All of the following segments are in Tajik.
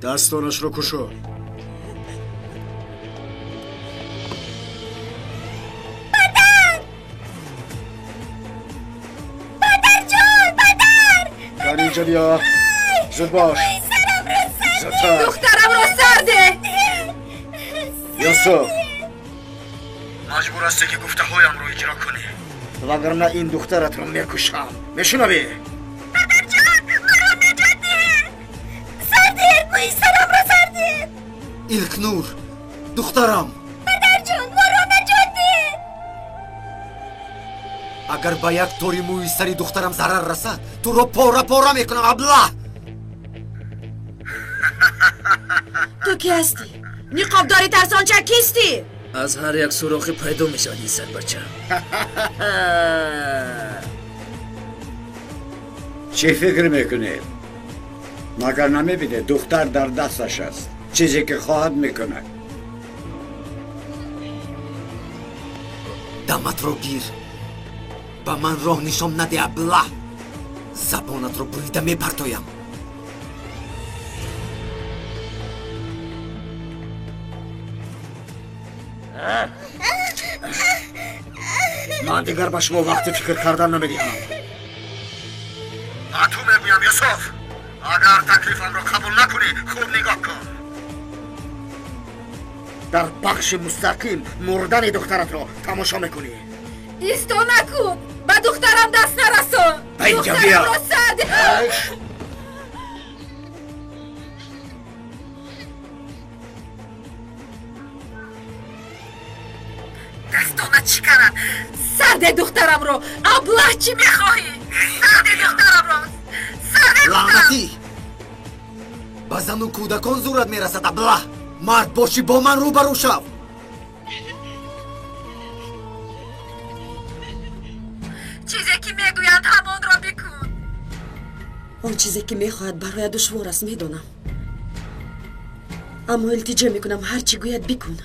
Дастонашро кушо. Падар! Падарҷон, падар! Дар инҷо биё. Зуд бош. Зудтар. Духтарамро сарде. Юсуф, маҷбур ҳастӣ ки гуфтаҳоямро иҷро кунӣ, вагарна ин духтаратро мекушам. Мешунавӣ? Падарҷон, маро наҷот диҳед. Сардед, мӯи сарамро сардед. Илкнур, духтарам. Падарҷон, маро наҷот диҳед. Агар ба як тори мӯи сари духтарам зарар расад, туро пора пора мекунам, аблаҳ. Ту ки ҳастӣ? Ниқобдори тарсонча кистӣ? Аз ҳар як сурохе пайдо мешавад ин сарбача. Чӣ фикр мекунед? Магар намебинед духтар дар дасташ аст, чизе ки хоҳад мекунад. Даматро гир, ба ман роҳ нишон наде, аблаҳ. Забонатро бурида мепартоям. Ман дигар ба шумо вақти фикр кардан намедиҳам. Ба ту мегӯям, Юсуф, агар таклифамро қабул накунӣ, хуб нигоҳ кун. Дар пахши мустақим мурдани духтаратро тамошо мекунӣ. Исто накун, ба духтарам даст нарасон. Ба инҷо биё. Духтарамро сард. Дастонат шиканад. Сарде духтарамро. Аблаҳ, чӣ мехоҳӣ? Сарде духтарамро. Сарде духтарам. Лаънатӣ! Ба зану кӯдакон зурат мерасад, аблаҳ. Мард бошӣ, бо ман рӯбарӯ шав. Чизе ки мегӯянд, ҳамонро бикун. Он чизе ки мехоҳад барояд душвор аст, медонам. Аммо илтиҷо мекунам, ҳар чӣ гӯяд бикун.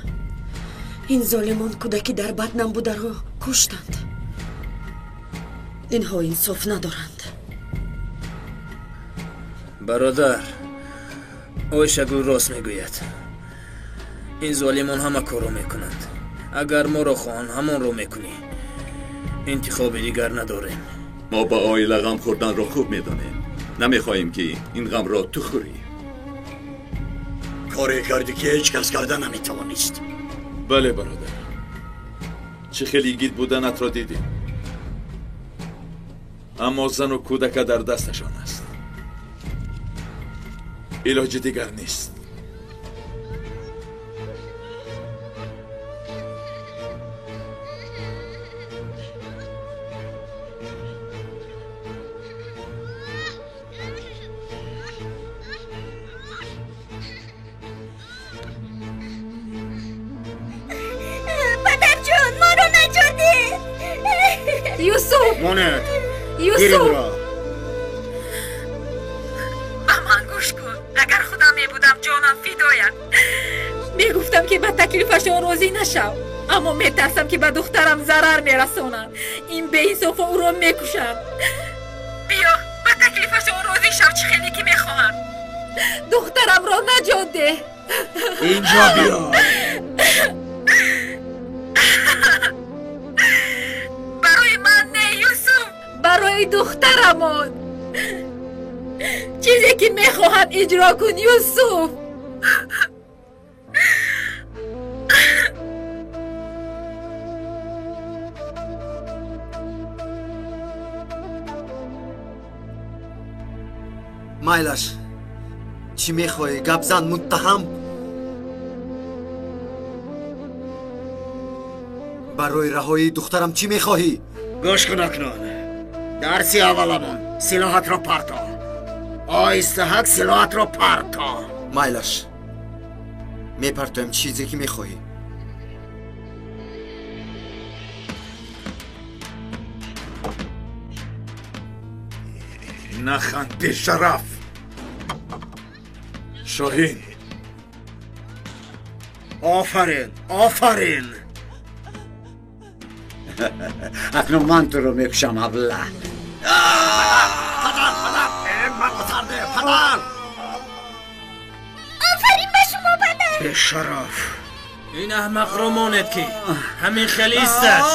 Ин золимон кӯдаки дар батнам бударо куштанд. Инҳо инсоф надоранд. Бародар, Ойшагул рост мегӯяд. Ин золимон ҳама корро мекунанд. Агар моро хоҳанд, ҳамонро мекунӣ. Интихоби дигар надорем. Мо ба оила ғам хӯрданро хуб медонем. Намехоҳем ки ин ғамро ту хӯрӣ. Коре кардӣ ки ҳеҷ кас карда наметавонист. Бале, бародар, чӣ хеле йигит буданатро дидем, аммо зану кӯдака дар дасташон аст. Илоҷи дигар нест. Падарҷон, маро наҷот деҳ. Юсуф! Монед, Юсуф! гир инро. Ба ман гӯш кун. Агар худам мебудам, ҷонам фидояд. Мегуфтам ки ба таклифашон розӣ нашав, аммо метарсам ки ба духтарам зарар мерасонанд. Ин беинсофо ӯро мекушанд. Биё, ба таклифашон розӣ шав, чӣ хеле ки мехоҳанд. Духтарамро наҷот деҳ. Инҷо биё. Барои ман не, Юсуф, барои духтарамон. Чизе ки мехоҳанд иҷро кун, Юсуф. Майлаш, чӣ мехоҳӣ? Гап зан, муттаҳам. Барои раҳоии духтарам чӣ мехоҳӣ? Гӯш кун акнун. Дарси авваламон, силоҳатро парто. Оҳистаҳак силоҳатро парто. Майлаш, мепартоям чизе ки мехоҳӣ. Наханд, бешараф. Шоҳин. Офарин, офарин. Акнун ман туро мекушам, аблаҳ. Падар, падар, маро сарде, падар. Бешараф. Ин аҳмақро монед, ки ҳамин хел истад.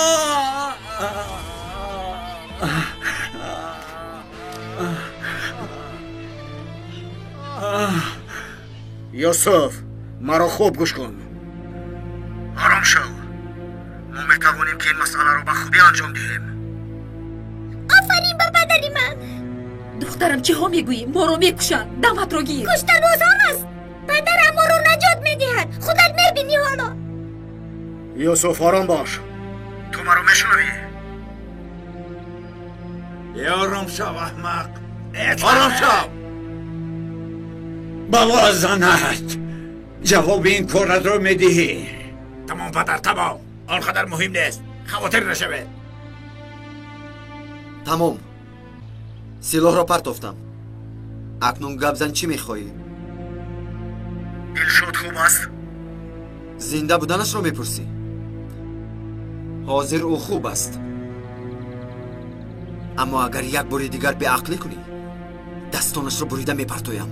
Юсуф, маро хуб гӯш кун. Ором шав. Мо метавонем, ки ин масъаларо ба хубӣ анҷом диҳем. Офарин ба падари ман. Духтарам, чиҳо мегӯӣ? Моро мекушанд. Даматро гир. Куштан осон аст. Падарам моро наҷот медиҳад. Худат мебинӣ ҳоло. Юсуф, ором бош. Ту маро мешунавӣ? Ором шав, аҳмақ. Ором шав. Бало занат. Ҷавоби ин коратро медиҳӣ. Тамом, падар, тамом. Он қадар муҳим нест. Хавотир нашавед. Тамом. Силоҳро партофтам. Акнун гап зан, чӣ мехоҳӣ? Дилшод хуб аст? Зинда буданашро мепурсӣ? Ҳозир ӯ хуб аст. Аммо агар як бори дигар беақлӣ кунӣ, дастонашро бурида мепартоям.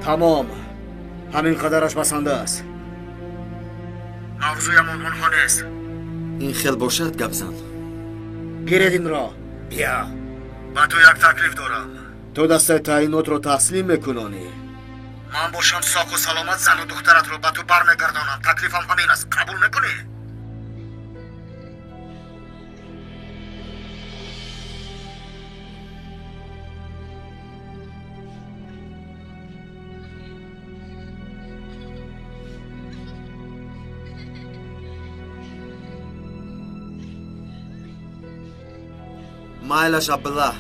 Тамом. Ҳамин қадараш басанда аст. Мавзӯямон онҳо нест. Ин хел бошад, гап зан. Гиред инро. Бия. Ба ту як таклиф дорам. Ту дастаи таъинотро таслим мекунонӣ. Ман бошам соқу саломат зану духтаратро ба ту бармегардонам. Таклифам ҳамин аст. Қабул мекунӣ? Майлаш, Абдуллаҳ,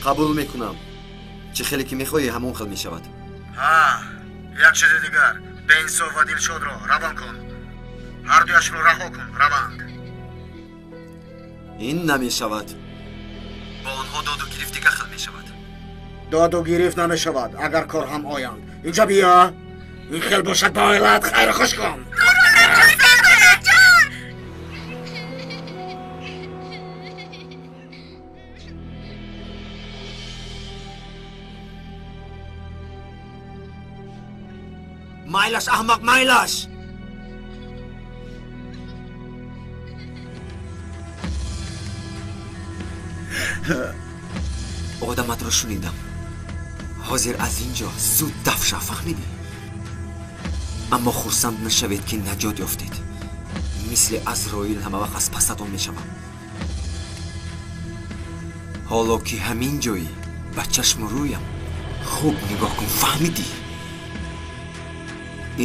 қабул мекунам. Чӣ хеле ки мехоҳӣ, ҳамон хел мешавад. Ҳа, як чизи дигар. Беинсоф ва Дилшодро равон кун. Ҳардуяшро раҳо кун, раванд. Ин намешавад. Бо онҳо доду гирифт дигар хел мешавад. Доду гирифт намешавад, агар кор ҳам оянд. Инҷа биё. Ин хел бошад, ба оилаат хайру хуш кун. Майлаш, аҳмақ, майлаш! Одаматро шунидам. Ҳозир аз ин ҷо зуд даф шав, фаҳмидӣ? Аммо хурсанд нашавед, ки наҷот ёфтед. Мисли Азроил ҳама вақт аз пасатон мешавам. Ҳоло ки ҳамин ҷоӣ, ба чашму рӯям хуб нигоҳ кун, фаҳмидӣ?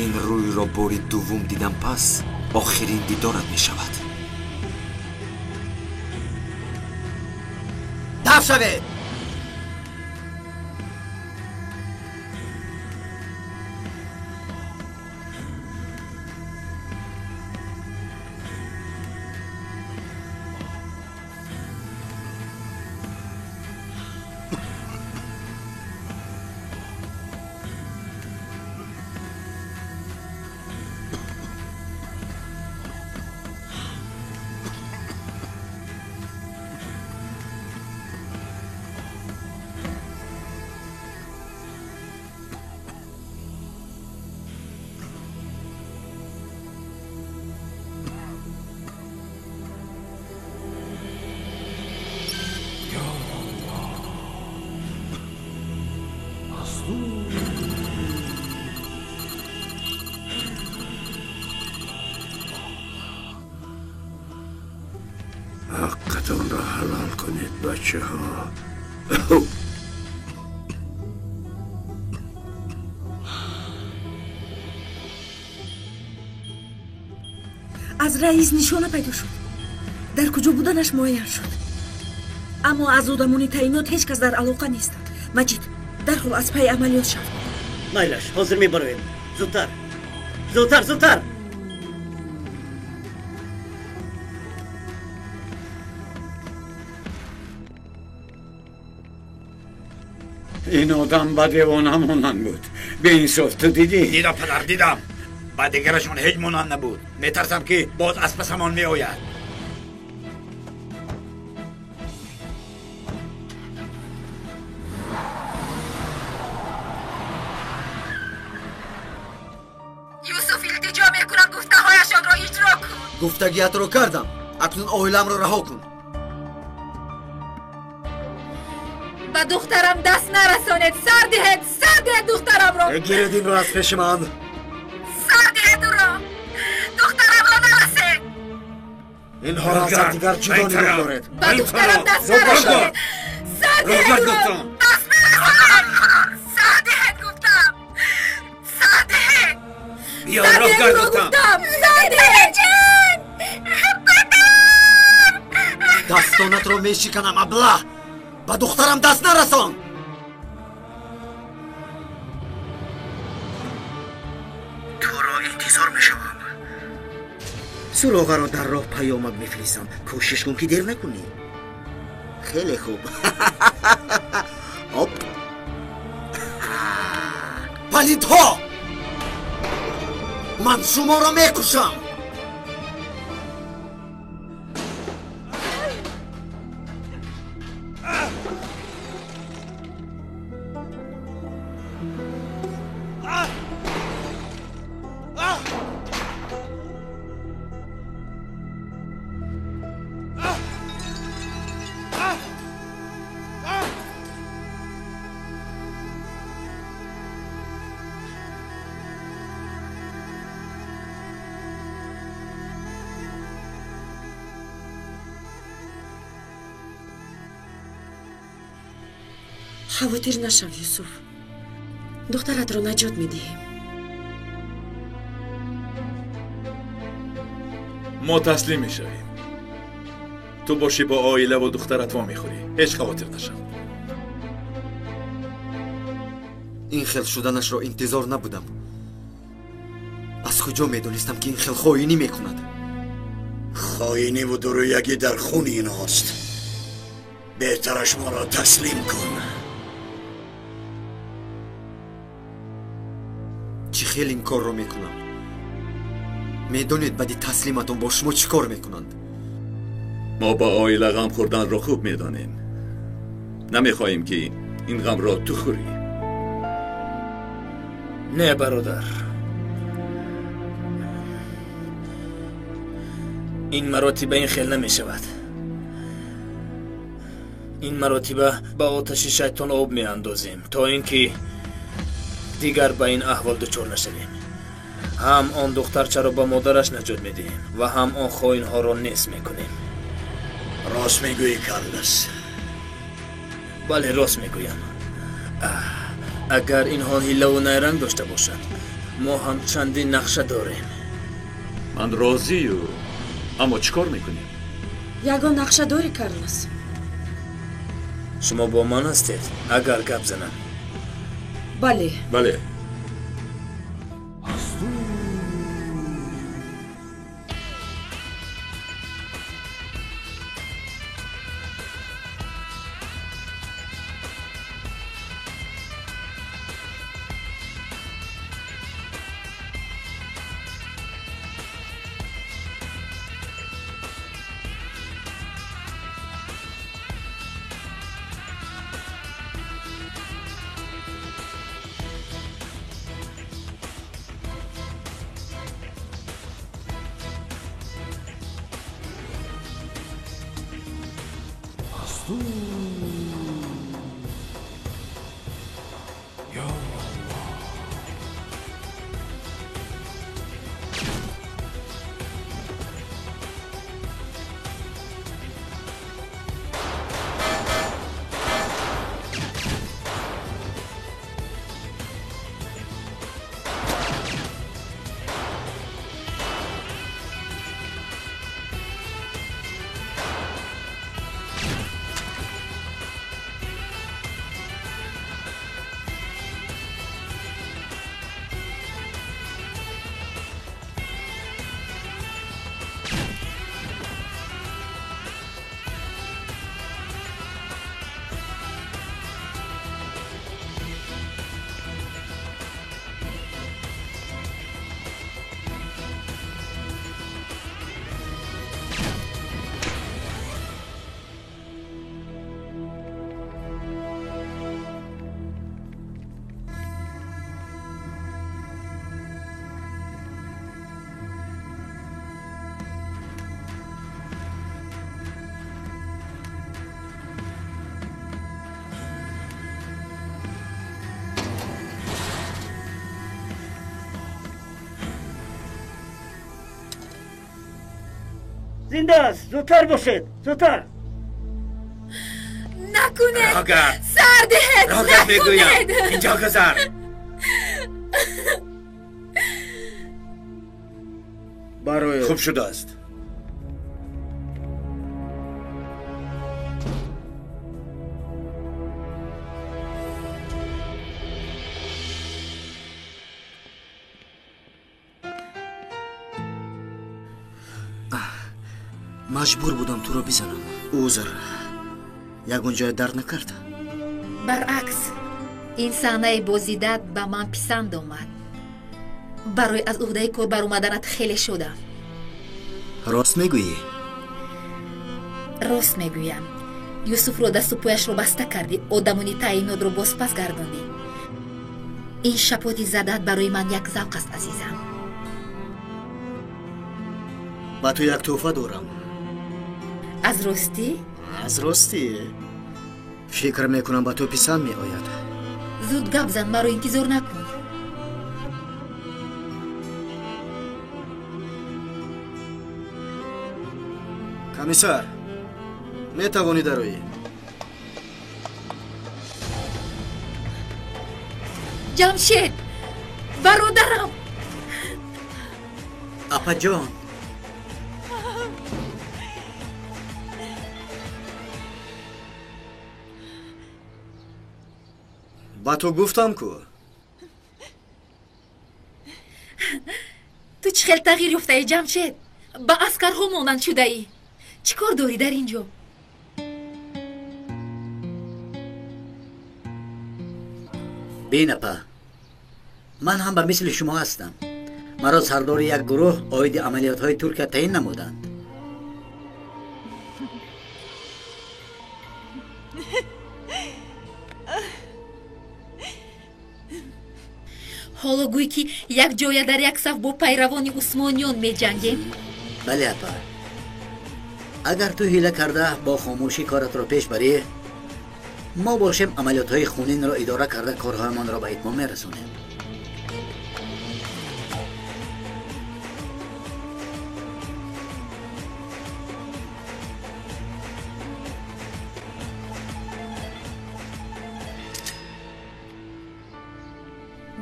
Ин рӯйро бори дуввум дидам, пас охирин дидорат мешавад. Даф шавед! Ҳаққатонро ҳалол кунед, бачаҳо. Аз раис нишона пайдо шуд. Дар куҷо буданаш муайян шуд. Аммо аз одамони таъинот ҳеҷ кас дар алоқа нестанд. Маҷид, дарҳол аз пайи амалиёт шав. Майлаш, ҳозир мебароем. Зудтар, зудтар, зудтар. Ин одам ба девона монанд буд. Беинсоф, ту дидӣ? Дидам, падар, дидам. Ба дигарашон ҳеҷ монанд набуд. Метарсам, ки боз аз пасамон меояд. мекунам, гуфтаҳояшонро иҷро кун. Гуфтагиятро кардам. Акнун оиламро раҳо кун. Ба духтарам даст нарасонед. Сар диҳед, сар диҳед духтарамро. Гиред инро аз пеши ман. Сар диҳед ӯро. Духтарамро нарасед. Инҳоро аз якдигар ҷудо нигоҳ доред. Ба духтарам даст нарасонед. Сар диҳед ӯро. Даст нарасонед. Сар диҳед гуфтам. Сар диҳед. Биё роҳ гард гуфтам. Сар диҳед. Дастонатро мешиканам, аблаҳ! Ба духтарам даст нарасон! Туро интизор мешавам. Суроғаро дар роҳ паёмак мефиристам. Кӯшиш кун ки дер накунӣ. Хеле хуб. Оп. Палидҳо! Ман шуморо мекушам! Хавотир нашав, Юсуф. Духтаратро наҷот медиҳем. Мо таслим мешавем. Ту бошӣ бо оилаву духтарат вомехӯрӣ. Ҳеҷ хавотир нашав. Ин хел шуданашро интизор набудам. Аз куҷо медонистам, ки ин хел хоинӣ мекунад? Хоиниву дурӯягӣ дар хуни инҳост. Беҳтараш моро таслим кун. Чӣ хел ин корро мекунам? Медонед, баъди таслиматон бо шумо чӣ кор мекунанд? Мо ба оила ғам хӯрданро хуб медонем. Намехоҳем, ки ин ғамро ту хӯрӣ. Не, бародар, ин маротиба ин хел намешавад. Ин маротиба ба оташи шайтон об меандозем, то ин ки дигар ба ин аҳвол дучор нашавем. Ҳам он духтарчаро ба модараш наҷот медиҳем ва ҳам он хоинҳоро нест мекунем. Рост мегӯӣ, Карлос? Бале, рост мегӯям. Агар инҳо ҳиллаву найранг дошта бошанд, мо ҳам чандин нақша дорем. Ман розию, аммо чӣ кор мекунем? Ягон нақша дорӣ, Карлос? Шумо бо ман ҳастед, агар гап занам? Бале. Бале. Зинда аст. Зудтар бошед, зудтар. Накунед. Сар диҳед. Роҳ мегӯям. Инҷо гузар. Барои хуб шудааст. Маҷбур будам туро бизанам. Узр. Ягон ҷое дард накард? Баръакс, ин саҳнаи бозидат ба ман писанд омад. Барои аз уҳдаи кор баромаданат хеле шодам. Рост мегӯӣ? Рост мегӯям. Юсуфро дасту пояшро баста кардӣ, одамони таъинотро бозпас гардондӣ. Ин шапоти задат барои ман як завқ аст, азизам. Ба ту як тӯҳфа дорам. Аз ростӣ? Аз ростӣ. Фикр мекунам ба ту писанд меояд. Зуд гап зан, маро интизор накун. Комиссар, метавонӣ дароӣ. Ҷамшед, бародарам. Апаҷон. Ба ту гуфтам ку. Ту чӣ хел тағйир ёфтаӣ, Ҷамшед? Ба аскарҳо монанд шудаӣ. Чӣ кор дорӣ дар ин ҷо? Бин, апа, ман ҳам ба мисли шумо ҳастам. Маро сардори як гурӯҳ оиди амалиётҳои Туркия таъин намуданд. Ҳоло гӯй ки як ҷоя дар як саф бо пайравони усмониён меҷангем? Бале, апа. Агар ту ҳила карда бо хомӯшӣ коратро пеш барӣ, мо бошем амалиётҳои хунинро идора карда корҳоямонро ба итмом мерасонем.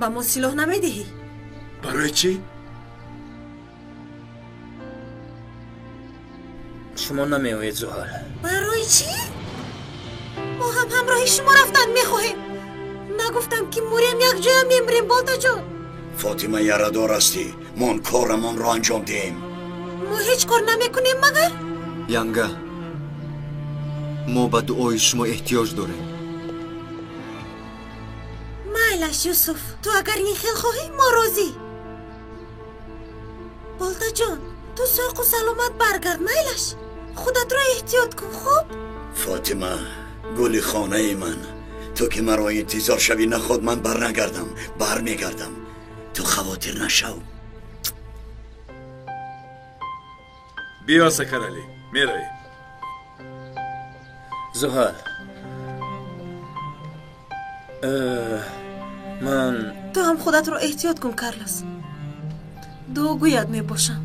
Ба мо силоҳ намедиҳӣ? Барои чӣ? Шумо намеоед, Зуҳал. Барои чӣ? Мо ҳам ҳамроҳи шумо рафтан мехоҳем. Нагуфтам ки мурем якҷоя мемирем, Болтаҷон. Фотима, ярадор ҳастӣ. Мон корамонро анҷом диҳем. Мо ҳеҷ кор намекунем магар? Янга, мо ба дуои шумо эҳтиёҷ дорем. Майлаш, Юсуф, ту агар ин хел хоҳӣ, мо розӣ. Болтаҷон, ту соқу саломат баргард, майлаш. Худатро эҳтиёт кун, хуб? Фотима, гули хонаи ман, ту ки маро интизор шавӣ, наход ман барнагардам, бармегардам. Ту хавотир нашав. Биё, Сакаралӣ, меравем. Зуҳал, ман ту ҳам худатро эҳтиёт кун, Карлос. Дуогӯят мебошам.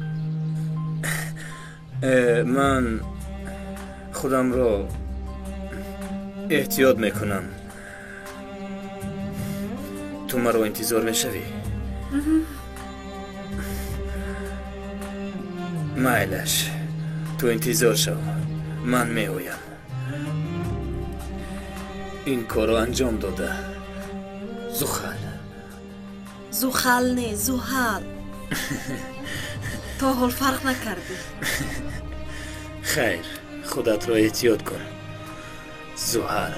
Ман худамро эҳтиёт мекунам. Ту маро интизор мешавӣ? Майлаш, ту интизор шав, ман меоям. Ин корро анҷом дода Зухал. Зухал не, Зуҳал. То ҳол фарқ накардӣ. Хайр, худатро эҳтиёт кун, Зуҳал.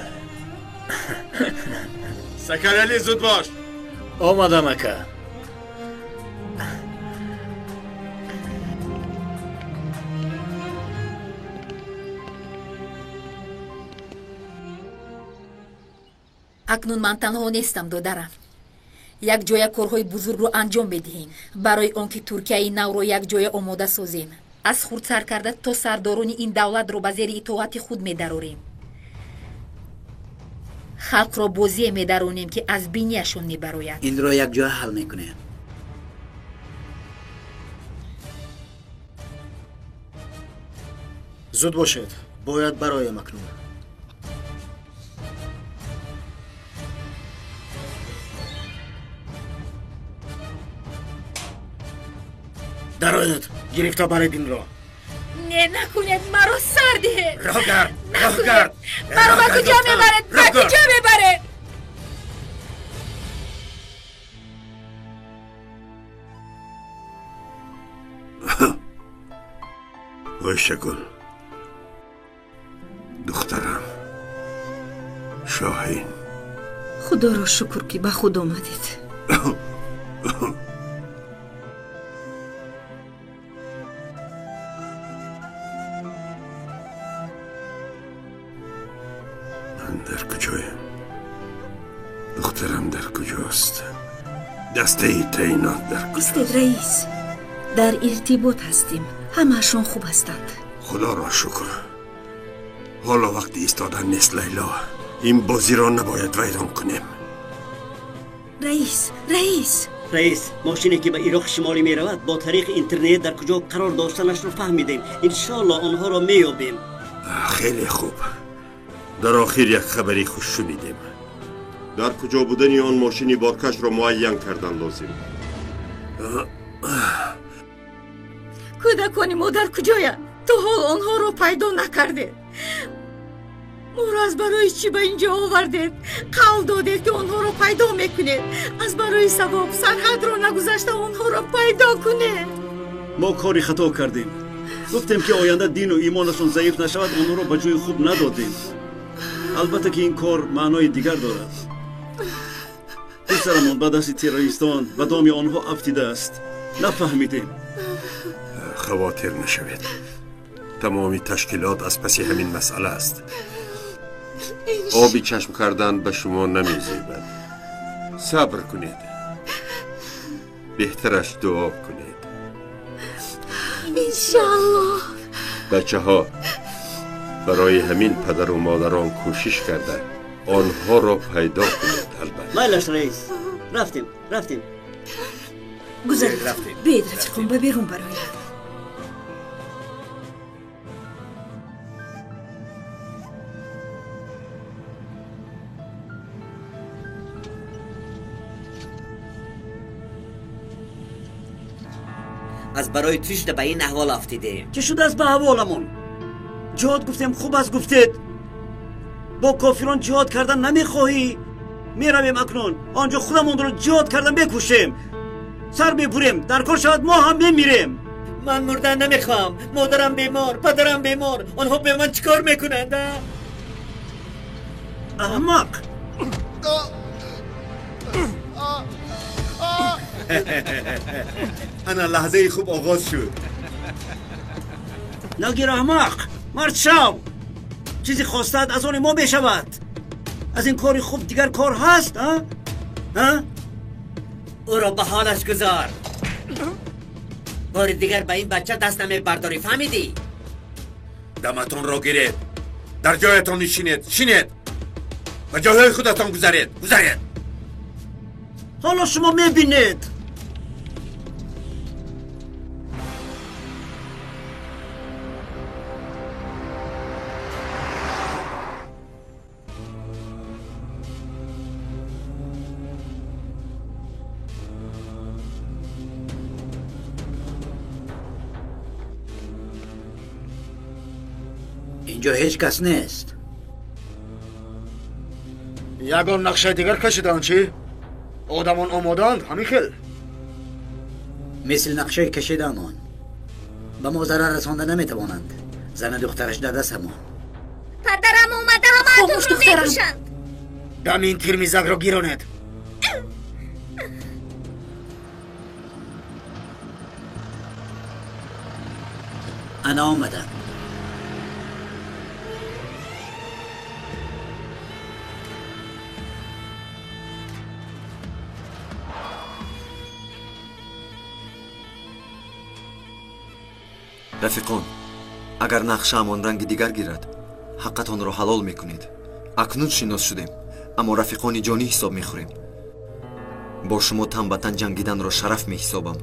Сакаралӣ, зуд бош. Омадам, ака. Акнун ман танҳо нестам, додарам. Якҷоя корҳои бузургро анҷом медиҳем, барои он ки Туркияи навро якҷоя омода созем. Аз хурд сар карда то сардорони ин давлатро ба зери итоати худ медарорем. Халқро бозие медаронем, ки аз бинияшон мебарояд. Инро якҷоя ҳал мекунем. Зуд бошед, бояд бароем акнун. Дароед, гирифта баред инро. Не, накунед, маро сар диҳед. Роҳ гард, роҳ гард. Маро ба куҷо мебаред? Ба куҷо мебаред? Ойшагул, духтарам, Шоҳин. Худоро шукр, ки ба худ омадед. Ман дар куҷоям? Духтарам дар куҷост? Дастаи таъинот дар куҷост? Истед, раис, дар иртибот ҳастем. Ҳамаашон хуб ҳастанд. Худоро шукр. Ҳоло вақти истодан нест, Лайло. Ин бозиро набояд вайрон кунем. Раис, раис. Раис, мошине ки ба Ироқи Шимолӣ меравад, бо тариқи интернет дар куҷо қарор доштанашро фаҳмидем. Иншоалло онҳоро меёбем. Хеле хуб. Дар охир як хабари хуш шунидем. Дар куҷо будани он мошини боркашро муайян кардан лозим. Кӯдакони мо дар куҷоянд? То ҳол онҳоро пайдо накардед. Моро аз барои чӣ ба инҷо овардед? Қавл додед, ки онҳоро пайдо мекунед. Аз барои савоб сарҳадро нагузашта онҳоро пайдо кунед. Мо кори хато кардем. Гуфтем, ки оянда дину имонашон заиф нашавад, онҳоро ба ҷои хуб надодем. Албатта, ки ин кор маънои дигар дорад. Писарамон ба дасти террористон ба доми онҳо афтидааст. Нафаҳмидем. Хавотир нашавед. Тамоми ташкилот аз паси ҳамин масъала аст. Оби чашм кардан ба шумо намезебад. Сабр кунед. Беҳтараш дуо кунед. Иншоаллоҳ. Бачаҳо, барои ҳамин падару модарон кӯшиш карда онҳоро пайдо кунед. Албатта. Майлаш, раис, рафтем, рафтем. Гузаред, биед, рафиқон, ба берун бароед. Аз барои ту шуда ба ин аҳвол афтидем. Чӣ шудааст ба аҳволамон? Ҷиҳод гуфтем, хуб аст гуфтед. Бо кофирон ҷиҳод кардан намехоҳӣ? Меравем акнун онҷо, худамонро ҷиҳод кардан мекушем, сар мебурем, дар кор шавад мо ҳам мемирем. Ман мурдан намехоҳам. Модарам бемор, падарам бемор. Онҳо бе ман чӣ кор мекунанд? Аҳмақ! Ана лаҳзаи хуб оғоз шуд. Нагир, аҳмақ, мард шав. Чизе хостад аз они мо мешавад. Аз ин кори хуб дигар кор ҳаст? Ӯро ба ҳолаш гузор. Бори дигар ба ин бача даст намебардорӣ, фаҳмидӣ? Даматонро гиред, дар ҷоятон нишинед, шинед, ба ҷойҳои худатон гузаред, гузаред. Ҳоло шумо мебинед. Инҷо ҳеҷ кас нест. Ягон нақшаи дигар кашиданд чӣ? Одамон омодаанд, ҳамин хел? Мисли нақшаи кашидаамон. Ба мо зарар расонда наметавонанд. Зану духтараш дар дастамон. Падарам омада, ҳамаатонро мекушанд. Дами ин тирмизакро гиронед. Ана омадам. Рафиқон, агар нақшаамон ранги дигар гирад, ҳаққатонро ҳалол мекунед. Акнун шинос шудем, аммо рафиқони ҷонӣ ҳисоб мехӯрем. Бо шумо тан ба тан ҷангиданро шараф меҳисобам.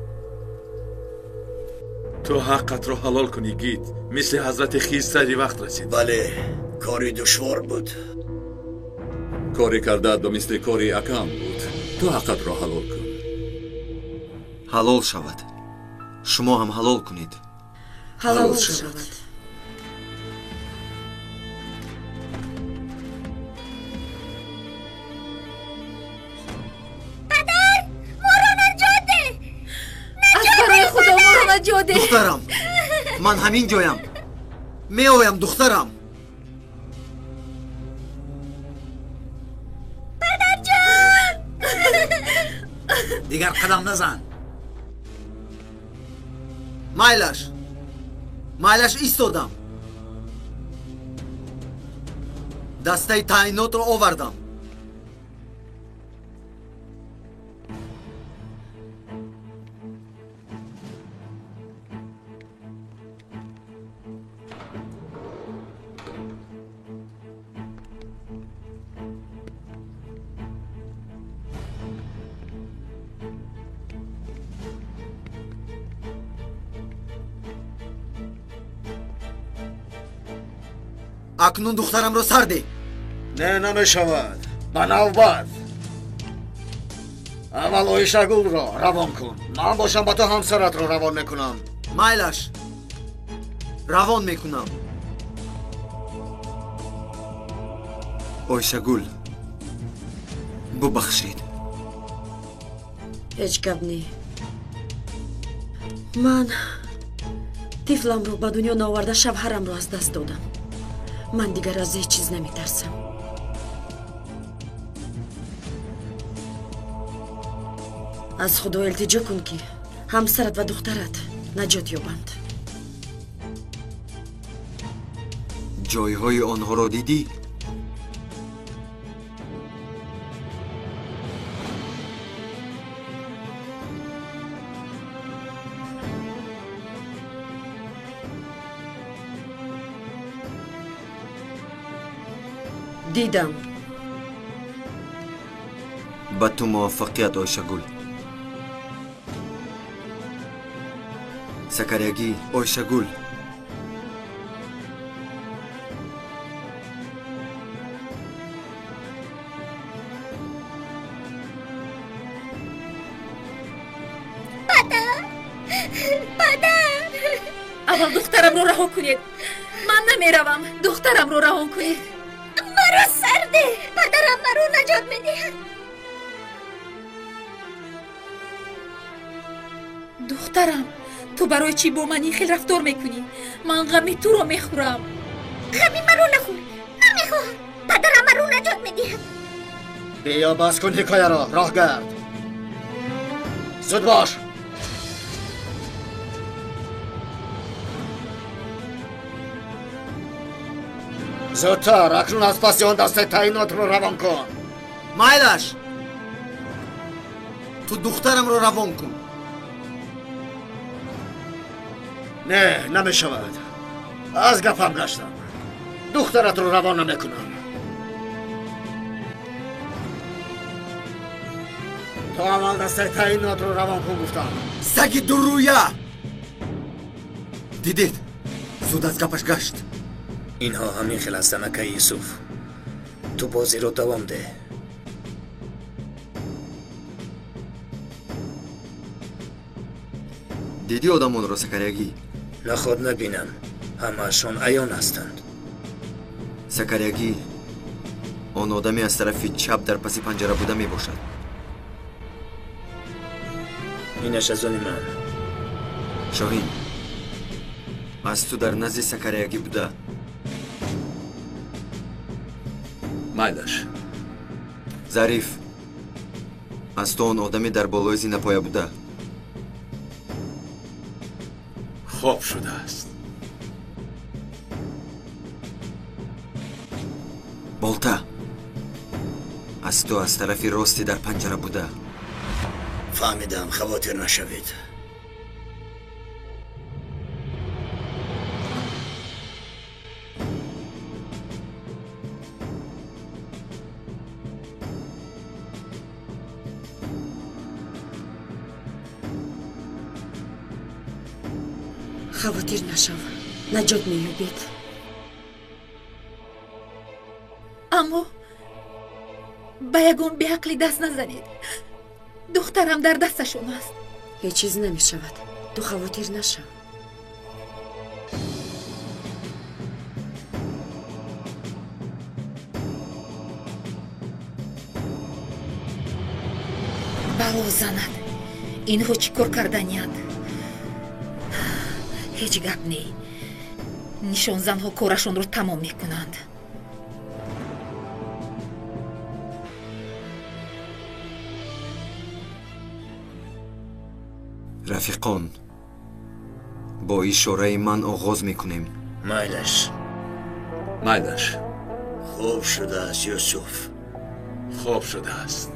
Ту ҳаққатро ҳалол кунӣ, гид. Мисли ҳазрати Хиз сари вақт расид. Бале, кори душвор буд. Коре кардаат ба мисли кори акам буд. Ту ҳаққатро ҳалол кун. Ҳалол шавад. Шумо ҳам ҳалол кунед. Ҳалол шавад. Падар, моро наҷот деҳ! Аз барои Худо моро наҷот деҳ! Духтарам, ман ҳамин ҷоям. Меоям, духтарам. Падарҷон! Дигар қадам назан. Майлаш, майлаш, истодам. Дастаи таъинотро овардам. Акнун духтарамро сар деҳ. Не, намешавад. Ба навбат. Аввал Оишагулро равон кун. Ман бошам ба ту ҳамсаратро равон мекунам. Майлаш, равон мекунам. Оишагул, бубахшед. Ҳеҷ гап не. Ман тифламро ба дунё наоварда шавҳарамро аз даст додам. Ман дигар аз ҳеҷ чиз наметарсам. Аз Худо илтиҷо кун, ки ҳамсарат ва духтарат наҷот ёбанд. Ҷойҳои онҳоро дидӣ? Дидам. Ба ту муваффақият, Оишагул. Сакариягӣ, Оишагул. Падар, падар! Аввал духтарамро раҳо кунед. Ман намеравам. Духтарамро раҳо кунед. Маро сар деҳ! Падарам маро наҷот медиҳад. Духтарам, ту барои чӣ бо ман ин хел рафтор мекунӣ? Ман ғами туро мехӯрам. Ғами маро нахӯр. Намехоҳам. Падарам маро наҷот медиҳад. Биё, бас кун ҳикояро, роҳ гард. Зуд бош. Зудтар, акнун аз паси он дастаи таъинотро равон кун. Майлаш, ту духтарамро равон кун. Не, намешавад. Аз гапам гаштам. Духтаратро равон намекунам. То аввал дастаи таъинотро равон кун гуфтам. Саги дуррӯя! Дидед, зуд аз гапаш гашт. Инҳо ҳамин хел ҳастанд, акаи Юсуф. Ту бозиро давом деҳ. Дидӣ одамонро, Сакариягӣ? Наход набинам. Ҳамаашон аён ҳастанд. Сакариягӣ, он одаме аз тарафи чап дар паси панҷара буда мебошад. Инаш аз они ман. Шоҳин, аз ту дар назди Сакариягӣ буда. Майлаш. Зариф, аз ту он одаме дар болои зинапоя буда. Хоб шудааст. Болта, аз ту аз тарафи рости дар панҷара буда. Фаҳмидам, хавотир нашавед. Хавотир нашав, наҷот меёбед. Аммо ба ягон беақлӣ даст назанед. Духтарам дар дасташон аст. Ҳеҷ чиз намешавад. Ту хавотир нашав. Бало занад. Инҳо чӣ кор карданиянд? Ҳеҷ гап не. Нишонзанҳо корашонро тамом мекунанд. Рафиқон, бо ишораи ман оғоз мекунем. Майлаш. Майлаш. Хуб шудааст, Юсуф. Хуб шудааст.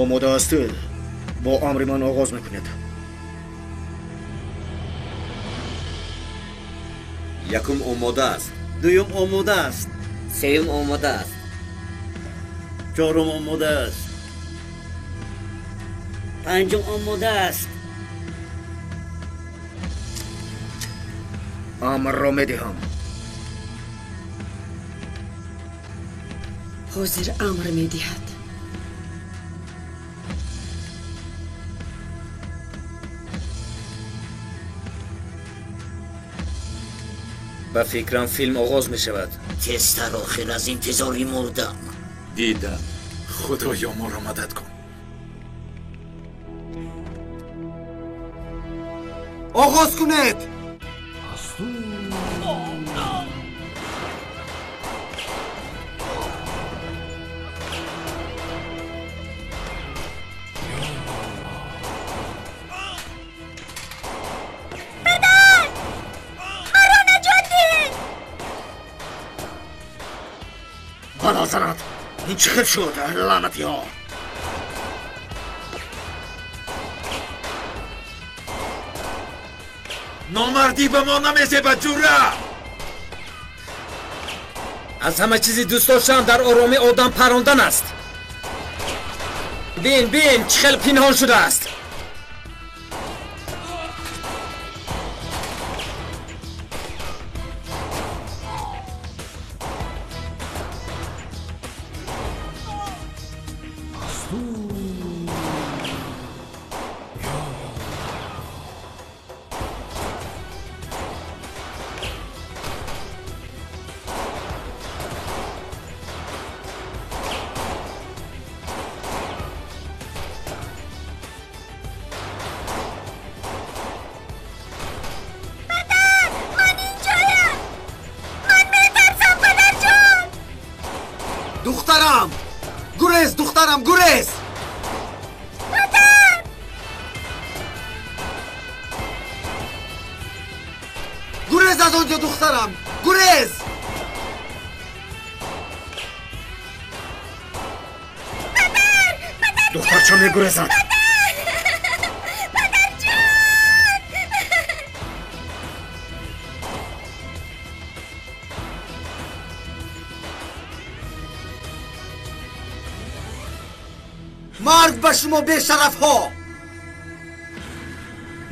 Омода ҳастед? Бо амри ман оғоз мекунед. Якум омода аст. Дуюм омода аст. Сеюм омода аст. Чорум омода аст. Панҷум омода аст. Амрро медиҳам. Ҳозир амр медиҳад. Ба фикрам филм оғоз мешавад. Тезтар, охир аз интизорӣ мурдам. Дидам. Худоё, моро мадад кун. Оғоз кунед! Бало занад! Ин чӣ хел шуд, лаънатиҳо? Номардӣ ба мо намезебад, ҷура! Аз ҳама чизи дӯст доштам дар оромӣ одам парондан аст. Бин, бин, чӣ хел пинҳон шудааст. Духтарам! Гурез, духтарам, гурез! Падар! Гурез аз он ҷо, духтарам! Гурез! Падар! Падар! Духтарча мегурезад! Падарҷон! Марг ба шумо бешарафҳо!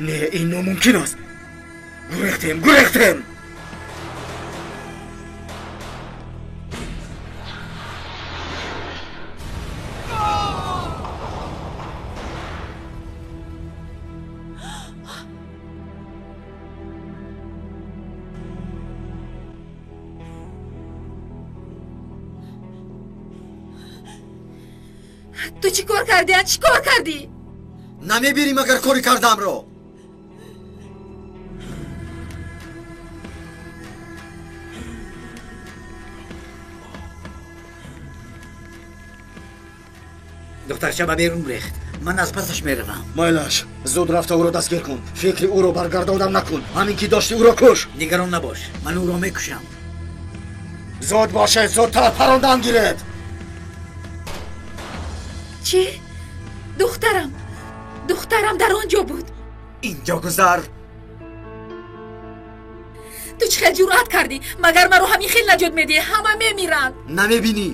Не, ин номумкин аст. Гурехтем, гурехтем! Ту чӣ кор кардӣ? Чӣ кор кардӣ? Намебинӣ магар кори кардамро? Духтарча ба берун рехт. Ман аз пасаш меравам. Майлаш, зуд рафта ӯро дастгир кун. Фикри ӯро баргардондан накун. Ҳамин ки дошти ӯро куш. Нигарон набош, ман ӯро мекушам. Зуд бошед, зудтар парондан гиред. Чӣ? Духтарам, духтарам дар он ҷо буд. Инҷо гузар. Ту чӣ хел ҷуръат кардӣ? Магар маро ҳамин хел наҷот медиҳӣ? Ҳама мемиранд. Намебинӣ?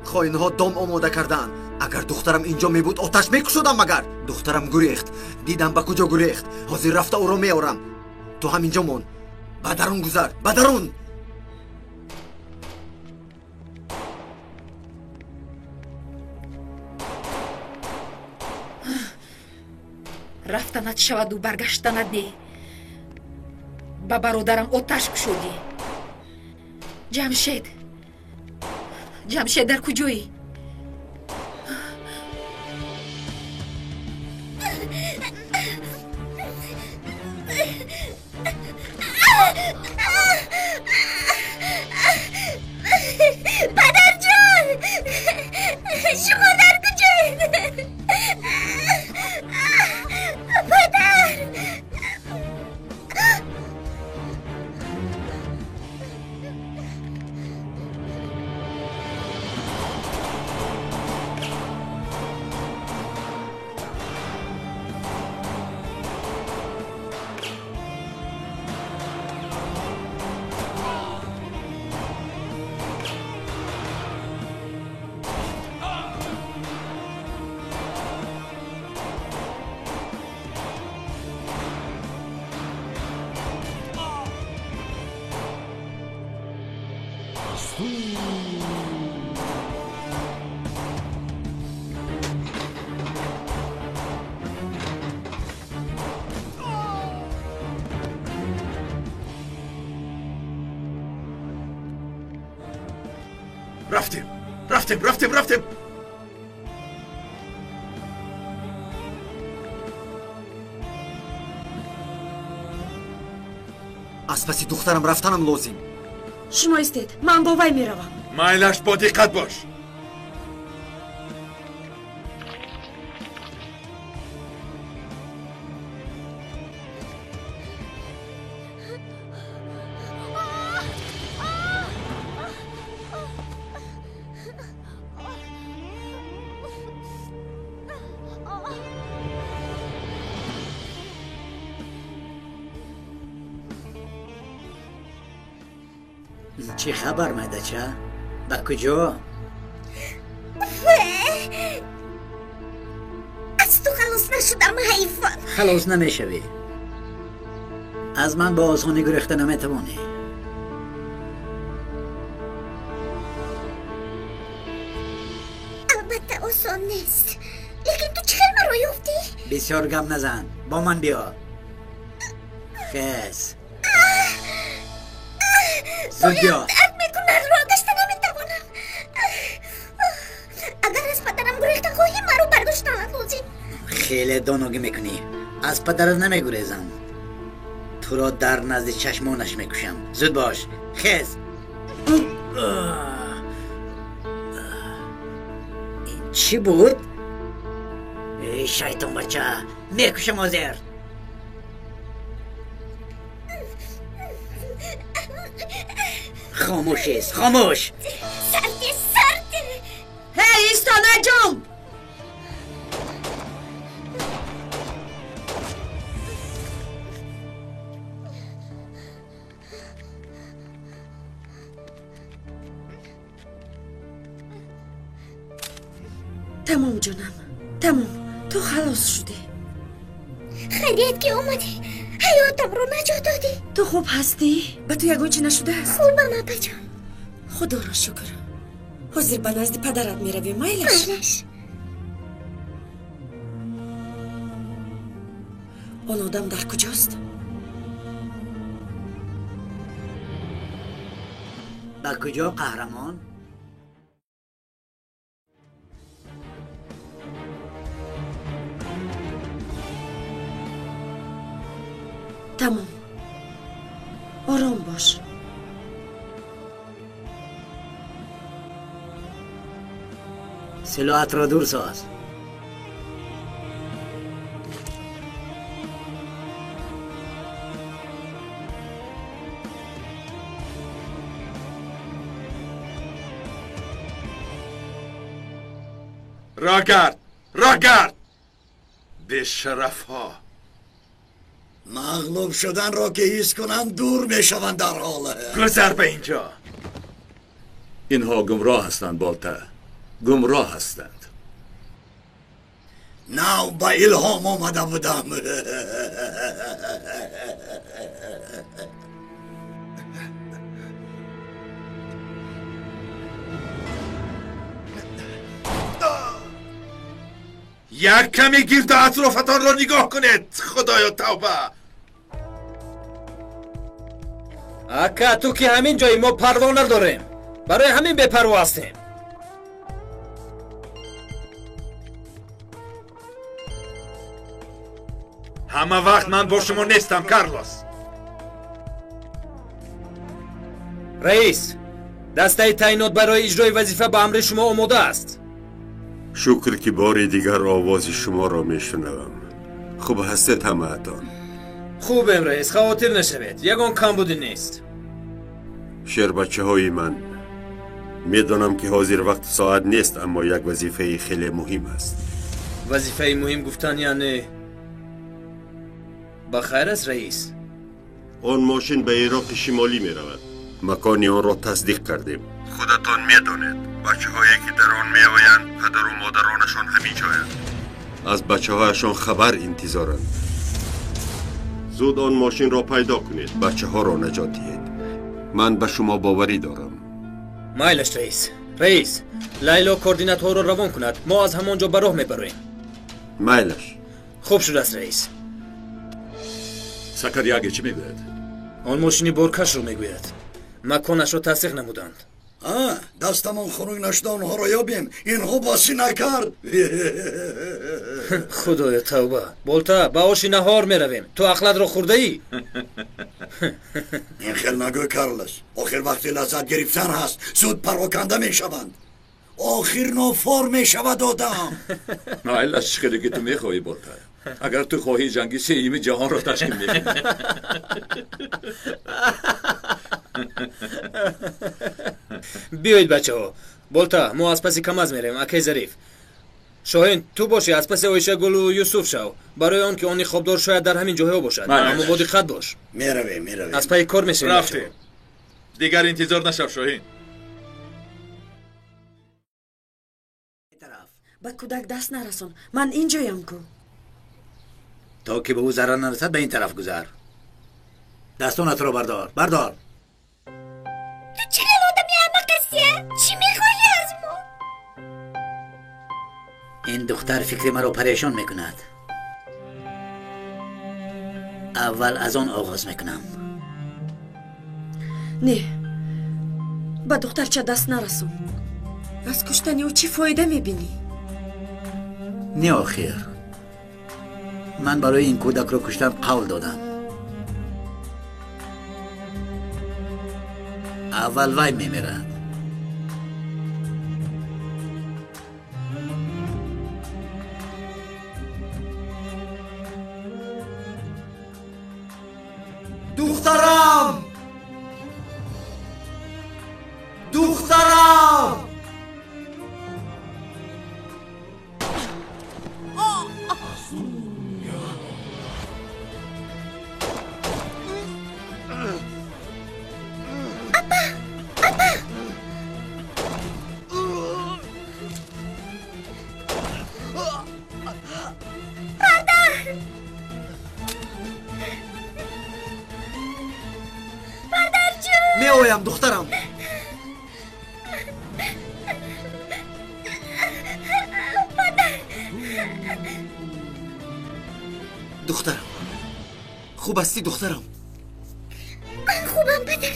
Хоинҳо дом омода кардаанд. Агар духтарам инҷо мебуд, оташ мекушодам. Магар духтарам гурехт. Дидам ба куҷо гурехт. Ҳозир рафта ӯро меорам. Ту ҳаминҷо мон. Ба дарун гузар, ба дарун. Рафтанат шаваду баргаштанат не. Ба бародарам оташ кушодӣ. Ҷамшед, Ҷамшед, дар куҷоӣ? Падарҷон, шумо дар куҷоед? Падар! Рафтем, рафтем, рафтем, рафтем. Аз паси духтарам рафтанам лозим. Шумо истед, ман бо вай меравам. Майлаш, бо диққат бош. Чӣ хабар, майдача? Ба куҷо? Аз ту халос нашудам, ҳайфон. Халос намешавӣ. Аз ман бо осонӣ гурехта наметавонӣ. Албатта осон нест, лекин ту чӣ хел маро ёфтӣ? Бисёр гап назан, бо ман биё. Хез, зуд биё. Дард мекунад, роҳ гашта наметавонам. Агар аз падарам гурехта хоҳӣ, маро бардоштанат лозим. Хеле доногӣ мекунӣ. Аз падарат намегурезам, туро дар назди чашмонаш мекушам. Зуд бош, хез. Чӣ буд? Эй шайтон бача, мекушам ҳозир. Хомӯш аст, хомӯш. Сарди, сарди. Ҳей, исто, наҷум! Тамом, ҷонам, тамом, ту халос шудӣ. Хайрият ки омадӣ, ҳаётамро наҷот додӣ. Ту хуб ҳастӣ? Ба ту ягон чӣ нашудааст? Хубам, апаҷон. Худоро шукр. Ҳозир ба назди падарат меравем, майлаш? Майлаш. Он одам дар куҷост? Ба куҷо, қаҳрамон? Тамом, ором бош. Силоҳатро дур соз. Роҳ гард, роҳ гард. Бешарафҳо мағлуб шуданро ки ҳис кунанд, дур мешаванд дар ҳол. Гузар ба инҷо. Инҳо гумроҳ ҳастанд, Болта, гумроҳ ҳастанд. Нав ба илҳом омада будам. Як каме гирду атрофатонро нигоҳ кунед. Худоё, тавба! Ака, ту ки ҳамин ҷои мо парво надорем, барои ҳамин бепарво ҳастем. Ҳама вақт ман бо шумо нестам, Карлос. Раис, дастаи таъйинот барои иҷрои вазифа ба амри шумо омода аст. Шукр ки бори дигар овози шуморо мешунавам. Хуб ҳастед ҳамаатон? Хубем, раис, хавотир нашавед, ягон камбудӣ нест. Шербачаҳои ман, медонам ки ҳозир вақту соат нест, аммо як вазифаи хеле муҳим аст. Вазифаи муҳим гуфтан яъне ба хайр аст, раис? Он мошин ба Ироқи Шимолӣ меравад. Макони онро тасдиқ кардем. Худатон медонед, бачаҳое ки дар он меоянд, падару модаронашон ҳамин ҷоянд. Аз бачаҳояшон хабар интизоранд. Зуд он мошинро пайдо кунед, бачаҳоро наҷот диҳед. Ман ба шумо боварӣ дорам. Майлаш, раис. Раис, Лайло координатҳоро равон кунад, мо аз ҳамон ҷо ба роҳ мебароем. Майлаш. Хуб шудааст, раис. Сакаряге чӣ мегӯяд? Он мошини боркашро мегӯяд. Маконашро тасдиқ намуданд. Дастамон хунук нашуда онҳоро ёбем. Инҳо босӣ накард. Худоё, тавба! Болта, ба оши наҳор меравем. Ту ахлатро хӯрдаӣ? Ин хел нагӯ, Карлос. Охир вақти лаззат гирифтан ҳаст, зуд пароканда мешаванд. Охир нофор мешавад одам. Майлаш, чӣ хеле ки ту мехоҳӣ, Болта. Агар ту хоҳӣ, ҷанги сеюми ҷаҳонро ташкил мекунӣ. Биёед, бачаҳо. Болта, мо аз паси Камаз мерем. Акай Зариф, Шоҳин, ту бошӣ аз паси Оишагулу Юсуф шав, барои он ки он ниқобдор шояд дар ҳамин ҷойҳо бошад. Аммо бо диққат бош. Меравем, меравем. Аз пайи кор мешавем. Рафтем. Дигар интизор нашав, Шоҳин. Ба кӯдак даст нарасон, ман ин ҷоям ку. То ки ба ӯ зарар нарасад, ба ин тараф гузар. Дастонатро бардор, бардор. Ту чӣ хел одами аҳмақ ҳастӣ? Чӣ мехоҳӣ аз мо? Ин духтар фикри маро парешон мекунад. Аввал аз он оғоз мекунам. Не, ба духтарча даст нарасон. Аз куштани ӯ чӣ фоида мебинӣ? Не, охир ман барои ин кӯдакро куштан қавл додам. Аввал вай мемирад. Духтарам! Духтарам! Меоям, духтарам. Духтарам, хуб ҳастӣ, духтарам? Ман хубам, падар,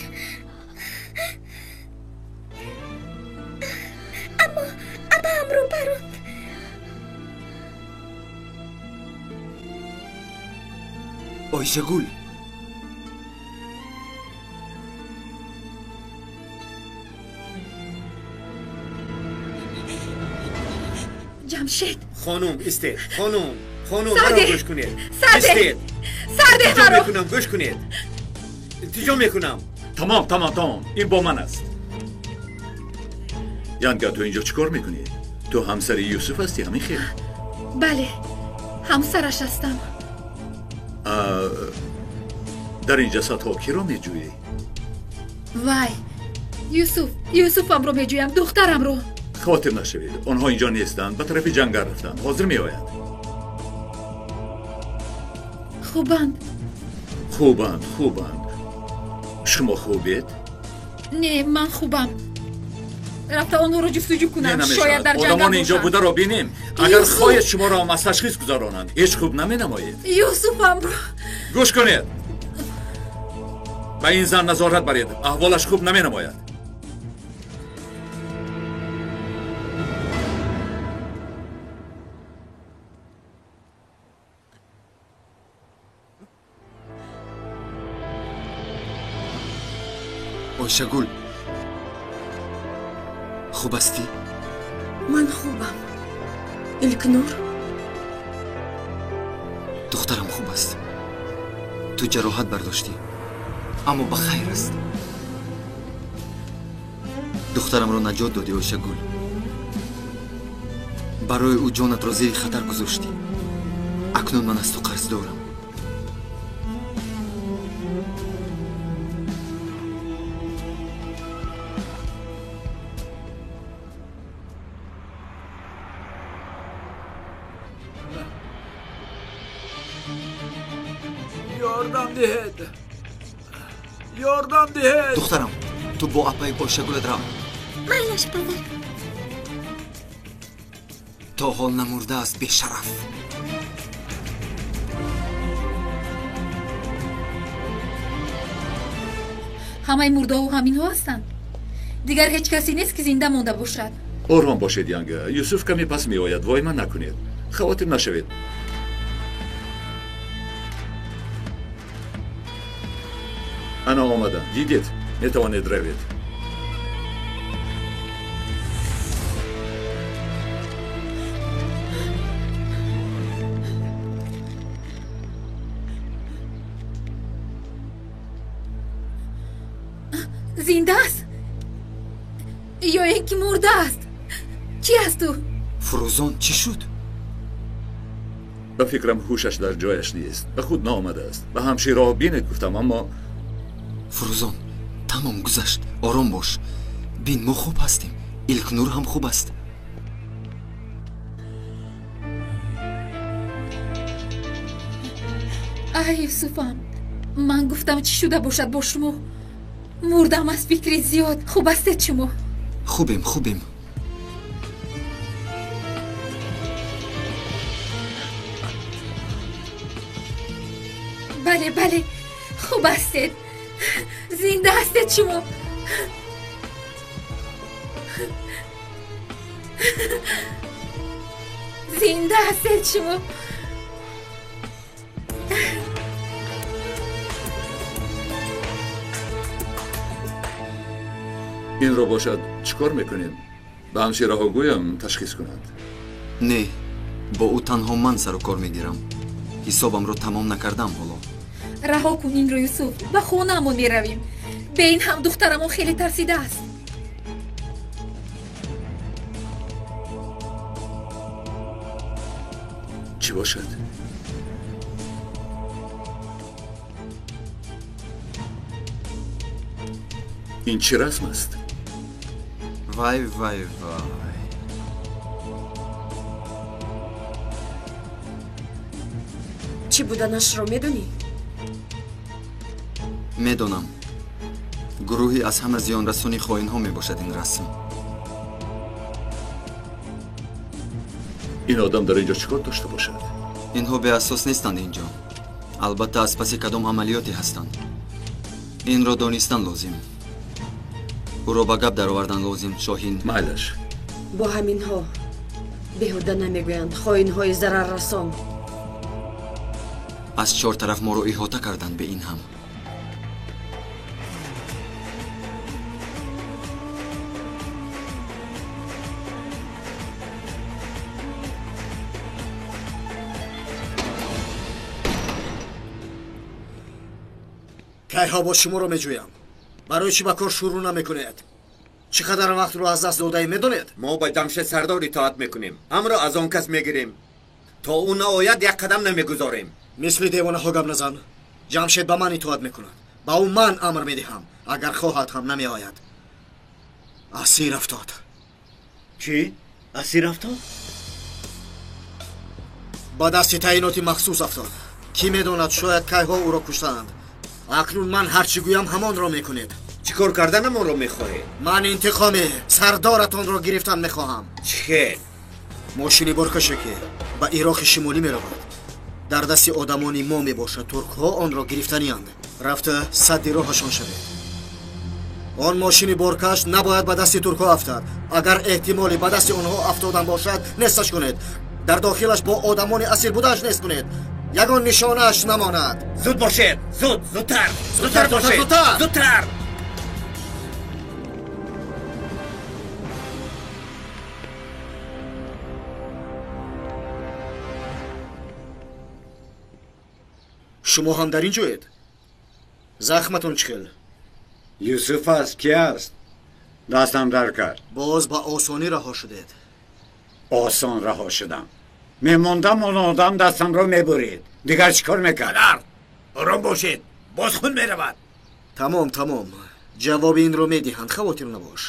аммо абаамро баронд. Оишагул, Ҷамшед. Хонум, истед. Хонум, хонум, маро гӯш кунед. Истед. Сарде маро. Мекунам, гӯш кунед. Илтиҷо мекунам. Тамом, тамом, тамом. Ин бо ман аст. Янга, ту инҷо чӣ кор мекунӣ? Ту ҳамсари Юсуф ҳастӣ, ҳамин хел? Бале, Ҳамсараш ҳастам. Дар ин ҷасадҳо киро меҷӯӣ? Вай, Юсуф, Юсуфамро меҷӯям, духтарамро. Хотир нашавед, онҳо инҷо нестанд, ба тарафи ҷангал рафтанд, ҳозир меоянд. Хубанд? Хубанд, хубанд. Шумо хубед? Не, ман хубам. Рафта онҳоро ҷустуҷӯ кунам, шояд дар ҷангал бошанд. Одамон инҷо бударо бинем. Агар хоҳед шуморо аз ташхис гузаронанд, ҳеҷ хуб наменамоед. Юсуфамро. Гӯш кунед. Ба ин зан назорат баред, аҳволаш хуб наменамояд. Ойшагул, хуб ҳастӣ? Ман хубам. Илкнур? Духтарам хуб аст. Ту ҷароҳат бардоштӣ, аммо ба хайр аст. Духтарамро наҷот додӣ, Ойшагул. Барои ӯ ҷонатро зери хатар гузоштӣ. Акнун ман аз ту қарз дорам. Ёрдам диҳед! Духтарам, ту бо апаи Ойшагулат рав. Майлаш, падар. То ҳол намурдааст, бешараф. Ҳамаи мурдаҳо ҳаминҳо ҳастанд. Дигар ҳеҷ касе нест, ки зинда монда бошад. Ором бошед, янга. Юсуф каме пас меояд, войма накунед. Хавотир нашавед. Ана омадам. Дидед, метавонед равед. Зинда аст ё ин ки мурда аст? Чӣ аст ӯ? Фурӯзон, чӣ шуд? Ба фикрам, ҳушаш дар ҷояш нест, ба худ наомадааст. Ба ҳамшираҳо бинед гуфтам, аммо Фурӯзон, тамом, гузашт. Ором бош. Бин, мо хуб ҳастем. Илкнур ҳам хуб аст. Ай, Юсуфам, ман гуфтам, чӣ шуда бошад бо шумо? Мурдам аз фикри зиёд. Хуб ҳастед шумо? Хубем, хубем. Бале, бале, хуб ҳастед. Зинда ҳастед шумо. Зинда ҳастед шумо. Инро бошад чӣ кор мекунем? Ба ҳамшираҳо гӯям ташхис кунанд? Не, бо ӯ танҳо ман сару кор мегирам. Ҳисобамро тамом накардам ҳоло. Раҳо кун инро, Юсуф. Ба хонаамон меравем. Бе ин ҳам духтарамон хеле тарсидааст. Чӣ бошад? Ин чӣ расм аст? Вай, вай, вай. Чӣ буданашро медонӣ? Медонам. Гурӯҳи аз ҳама зиёнрасони хоинҳо мебошад ин расм. Ин одам дар инҷо чӣ кор дошта бошад? Инҳо беасос нестанд инҷо. Албатта, аз паси кадом амалиёте ҳастанд. Инро донистан лозим. Ӯро ба гап даровардан лозим, Шоҳин. Майлаш. Бо ҳаминҳо беҳуда намегӯянд хоинҳои зараррасон. Аз чор тараф моро иҳота карданд бе ин ҳам. Кайҳо боз шуморо меҷӯям. Барои чӣ ба кор шурӯъ намекунед? Чӣ қадар вақтро аз даст додаем, медонед? Мо ба Ҷамшед сардор итоат мекунем. Амро аз он кас мегирем. То ӯ наояд як қадам намегузорем. Мисли девонаҳо гап назан. Ҷамшед ба ман итоат мекунад. Ба ӯ ман амр медиҳам. Агар хоҳад ҳам намеояд. Асир афтод. Чӣ? Асир афтод? Ба дасти таъиноти махсус афтод. Кӣ медонад, шояд кайҳо ӯро куштаанд. Акнун ман ҳар чӣ гӯям ҳамонро мекунед. Чӣ кор карданамонро мехоҳед? Ман интиқоми сардоратонро гирифтан мехоҳам. Чӣ хел? Мошини боркаше ки ба Ироқи Шимолӣ меравад, дар дасти одамони мо мебошад. Туркҳо онро гирифтанианд. Рафта садди роҳашон шавед. Он мошини боркаш набояд ба дасти туркҳо афтад. Агар эҳтимоле ба дасти онҳо афтодан бошад, несташ кунед. Дар дохилаш бо одамони асир будааш нест кунед. Ягон нишонааш намонад. Зуд бошед! Зуд! Зудтар! Зудтар бошед! Зудтар! Шумо ҳам дар ин ҷоед? Захматон чӣ хел? Юсуф аст, ки аст? Дастам дар кард. Боз ба осонӣ раҳо шудед. Осон раҳо шудам. Мемондам, он одам дастамро мебурид. Дигар чӣ кор мекард? Падар, ором бошед, боз хун меравад. Тамом, тамом. Ҷавоби инро медиҳанд, хавотир набош.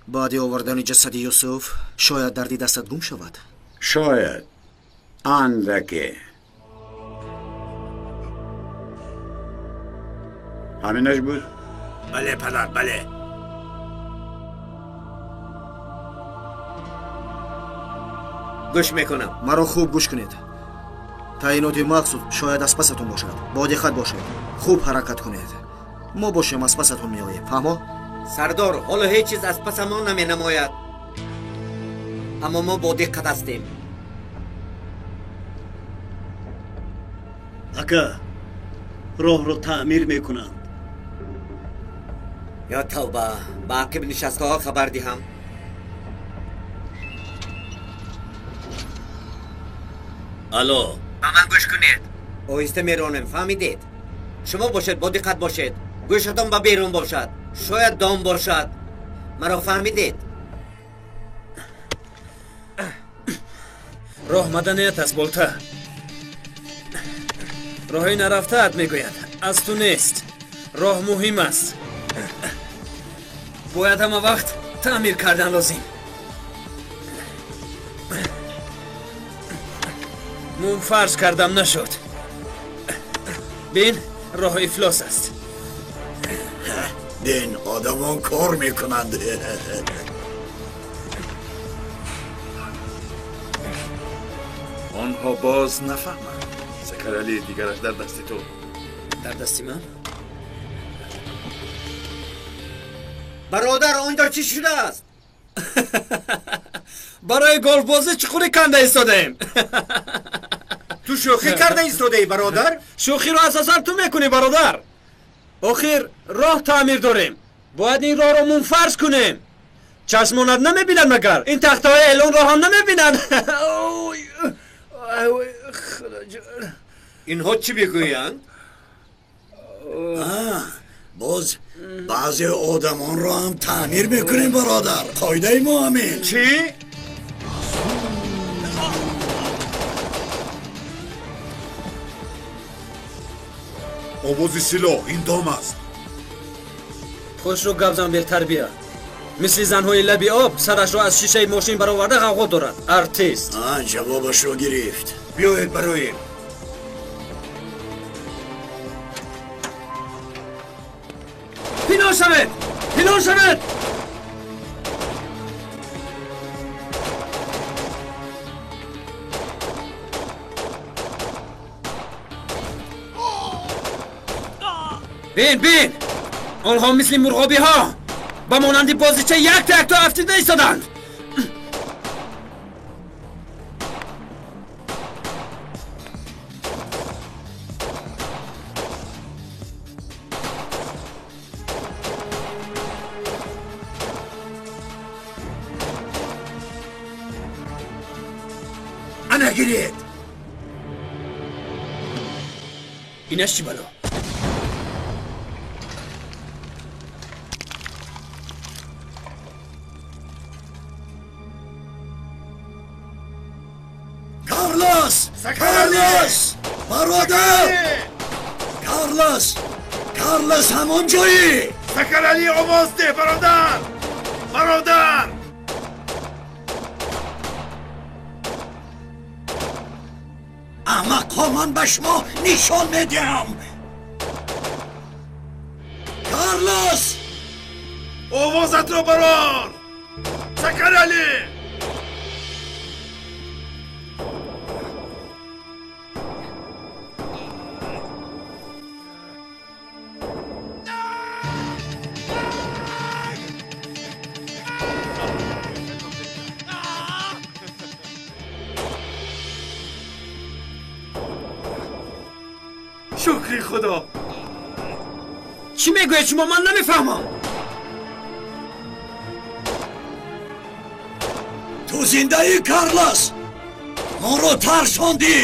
Баъди овардани ҷасади Юсуф шояд дарди дастат гум шавад. Шояд. Андаке. Ҳаминаш буд? Бале, падар, бале. Гӯш мекунам. Маро хуб гӯш кунед. Таъиноти махсус шояд аз пасатон бошад. Бо диққат бошед. Хуб ҳаракат кунед. Мо бошем аз пасатон меоем. Фаҳмо? Сардор, ҳоло ҳеҷ чиз аз пасамон наменамояд. Аммо мо бо диққат ҳастем. Ака, роҳро таъмир мекунанд. Ё тавба, ба ақиб нишастаҳо хабар диҳам. Алло, ба ман гӯш кунед. Оҳиста меронем, фаҳмидед? Шумо бошед, бо диққат бошед. Гӯшатон ба берун бошад, шояд дом бошад. Маро фаҳмидед? Роҳ маданият аст, болта. Роҳи нарафтаат мегӯяд, аз ту нест. Роҳ муҳим аст. Бояд ҳама вақт таъмир кардан лозим. Мум фарз кардам нашуд. Бин, роҳ ифлос аст. Бин, одамон кор мекунанд. Онҳо боз нафаҳманд. Закарали дигараш дар дасти ту. Дар дасти ман? Бародар, он ҷо чӣ шудааст? Барои голфбозӣ чуқурӣ канда истодаем. Ту шӯхӣ карда истодаӣ, бародар? Шӯхиро асосан ту мекунӣ, бародар. Охир роҳ таъмир дорем. Бояд ин роҳро мунфарз кунем. Чашмонат намебинад магар? Ин тахтаҳои эълонро ҳам намебинад. Инҳо чӣ мегӯянд? Боз баъзе одамонро ҳам таъмир мекунем, бародар. Қоидаи мо ҳамин. Чӣ? Овози силоҳ ин дом аст. Хушрӯ гап зан, бетарбия. Мисли занҳои лаби об сарашро аз шишаи мошин бароварда ғавғо дорад. Артист. Ҷавобашро гирифт. Биёед бароем. Пинон шавед! Пинон шавед! Бин, бин! Онҳо мисли мурғобиҳо ба монанди бозича якта якто афтида истоданд. Ана гиред! Инаш чӣ бало? Карлос! Карлос! Бародар! Карлос! Карлос ҳамон ҷоӣ! Сакаралӣ овоз деҳ, бародар! Бародар! Аҳмақҳо, ман ба шумо нишон медиҳам! Карлос! Овозатро барор! Сакаралӣ! Шукри Худо! Чӣ мегӯед шумо? Ман намефаҳмам. Ту зиндаӣ, Карлос? Моро тарсондӣ!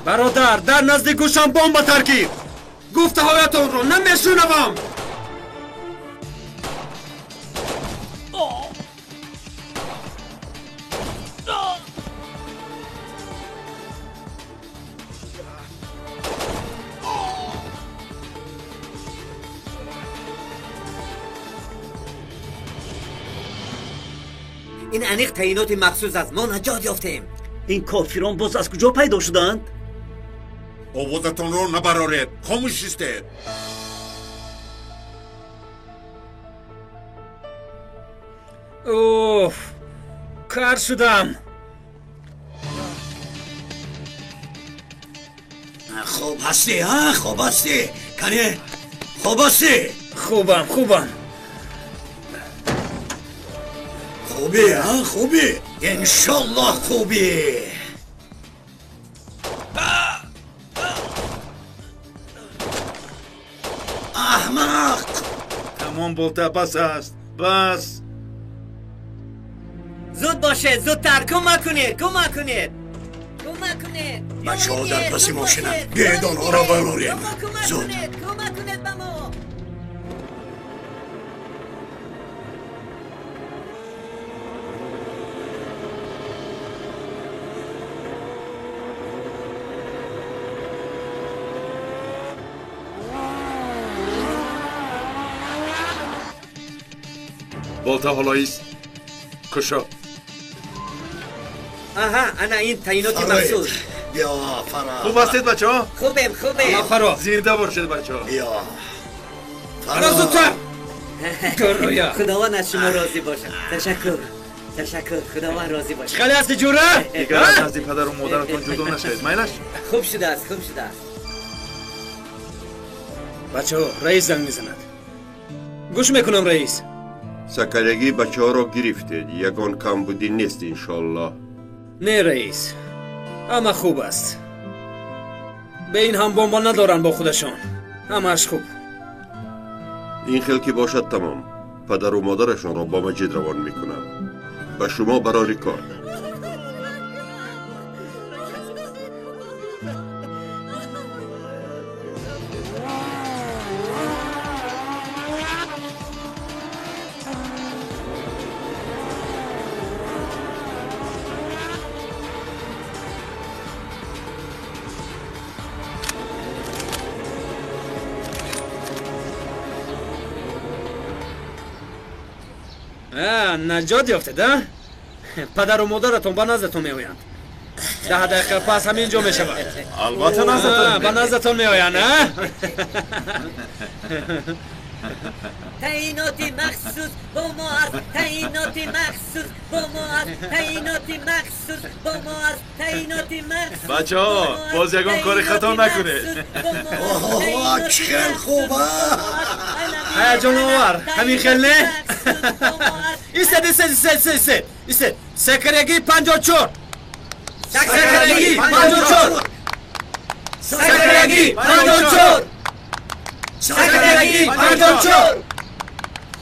Бародар, дар назди гӯшам бомба таркиб! Гуфтаҳоятонро намешунавам! Ин аниқ таъиноти махсус аст. Мо наҷот ёфтем. Ин кофирон боз аз куҷо пайдо шуданд? Овозатонро набароред, хомӯш истед. Уф, кар шудам. Хуб ҳастӣ, ҳа? Хуб ҳастӣ? Кане, хуб ҳастӣ? Хубам, хубам. Хубӣ, ҳа? Хубӣ? Иншоллоҳ хубӣ. Аҳмақ! Тамом, болта, бас аст, бас. Зуд бошед, зудтар, кӯмак кунед, кӯмак кунед, кӯмак кунед. Бачаҳо дар паси мошинанд, биёед онҳоро барорем. Зуд. Кӯмак кунед ба мо. Болта ҳоло ист. Кушо. Аҳа, ана ин таъиноти махсус. Биё, Фаро. Хуб ҳастед, бачаҳо? Хубем, хубем. Фаро. Зинда бошед, бачаҳо. Биё. Фаро, зудтар. Гурӯя. Худованд аз шумо розӣ бошад. Ташаккур. Ташаккур. Худованд розӣ бошад. Чӣ хеле ҳасти, ҷура? Дигар аз назди падару модаратон ҷудо нашавед, майлаш? Хуб шудааст, хуб шудааст. Бачаҳо, раис занг мезанад. Гӯш мекунам, раис. Сакарягӣ бачаҳоро гирифтед, ягон камбудӣ нест, иншоаллоҳ. Не, раис, ҳама хуб аст. Бе ин ҳам бомба надоранд бо худашон. Ҳамааш хуб. Ин хел ки бошад, тамом. Падару модарашонро бо Маҷид равон мекунам. Ба шумо барори кор. Наҷот ёфтед, а? Падару модаратон ба наздатон меоянд. 10 дақиқа пас ҳамин ҷо мешавад. Албатта наздатон. Ба наздатон меоянд, а? Таъиноти махсус бо мо аст, таъиноти махсус бо мо аст, таъиноти махсус бо мо аст, таъиноти махсус. Бачаҳо, боз ягон кори хато накунед. Оҳ, чӣ хел хуб, а? Ҳаяҷоновар, ҳамин хел не? Истед, истед, истед, истед, истед. Сакарягӣ 54. Сакарягӣ 54. Сакарягӣ 54. Сакарягӣ 54.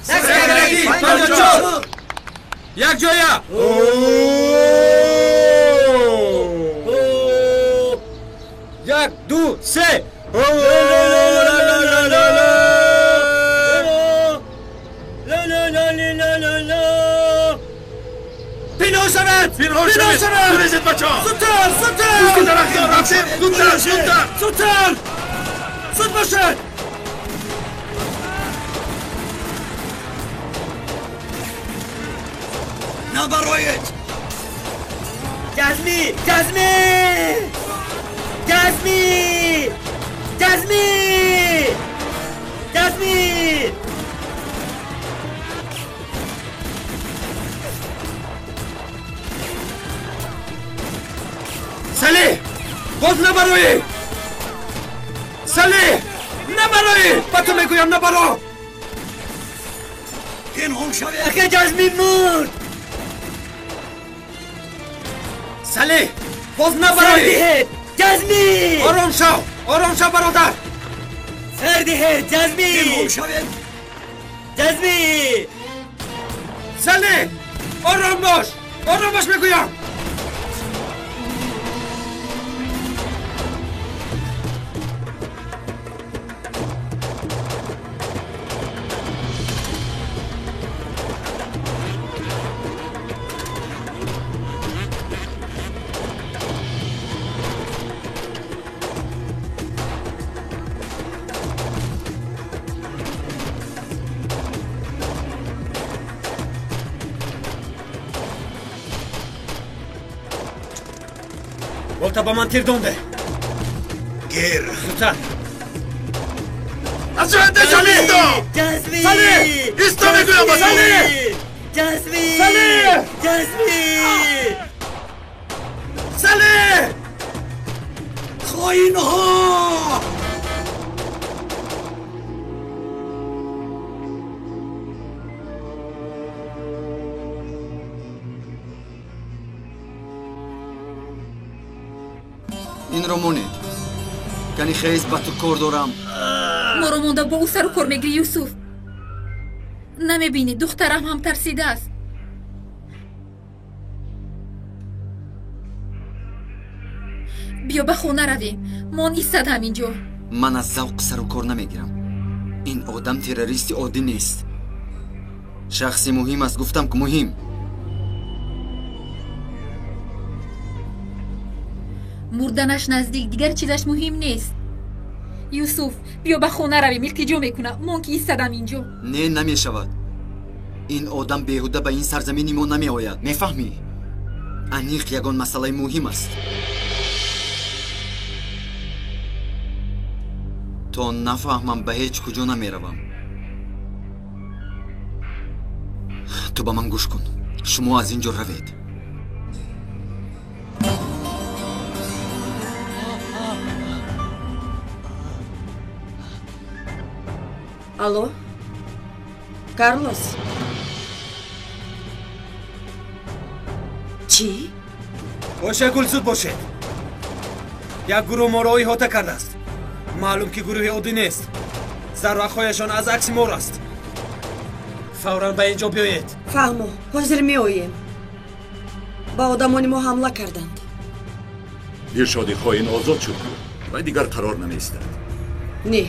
Сакарягӣ 54. Якҷоя. Як, ду, се. шавед! Пинҳон шавед! Гурезед, бачаҳо! Зудтар, зудтар! Пушти дарахтон рафтем! Зудтар, зудтар! Зудтар! Зуд бошед! Набароед! Ҷазмӣ! Ҷазмӣ! Ҷазмӣ! Ҷазмӣ! Ҷазмӣ! Салеҳ! Боз набароӣ! Салеҳ! Набароӣ! Ба ту мегӯям набаро! Пинҳон шавед! Ака Ҷазмӣ мурд! Салеҳ! Боз набароӣ! Ҷазмӣ! Ором шав! Ором шав, бародар! Сар диҳед, Ҷазмӣ! Пинҳон шавед! Ҷазмӣ! Салеҳ! Ором бош! Ором бош мегӯям! Болта ба ман тир донде. Гир. Зудтар. Аз ҷоят Салеҳ! Ҷазмӣ! Салеҳ! Исто мегӯям ба Салеҳ! Ҷазмӣ! Салеҳ! Ҷазмӣ! Салеҳ! Хоинҳо! Инро монед. Кани хез, ба ту кор дорам. Моро монда бо ӯ сару кор мегирӣ, Юсуф. Намебинӣ, духтарам ҳам тарсидааст. Биё ба хона равем. Мон истад ҳаминҷо. Ман аз завқ сару кор намегирам. Ин одам террористи оддӣ нест. Шахси муҳим аст, гуфтам ки муҳим. Мурданаш наздик, дигар чизаш муҳим нест. Юсуф, биё ба хона равем, илтиҷо мекунам. Мон ки истадам инҷо. Не, намешавад. Ин одам беҳуда ба ин сарзамини мо намеояд. Мефаҳмӣ? Аниқ ягон масъалаи муҳим аст. То нафаҳмам, ба ҳеҷ куҷо намеравам. Ту ба ман гӯш кун. Шумо аз ин ҷо равед. Алло? Карлос? Чӣ? Ошагул, зуд бошед. Як гурӯҳ моро иҳота кардааст. Маълум ки гурӯҳи оддӣ нест. Зарвақҳояшон аз акси мор аст. Фавран ба ин ҷо биёед. Фаҳмо, ҳозир меоем. Ба одамони мо ҳамла карданд. Дилшоди хоин озод шуд ва дигар қарор намеистад. Не,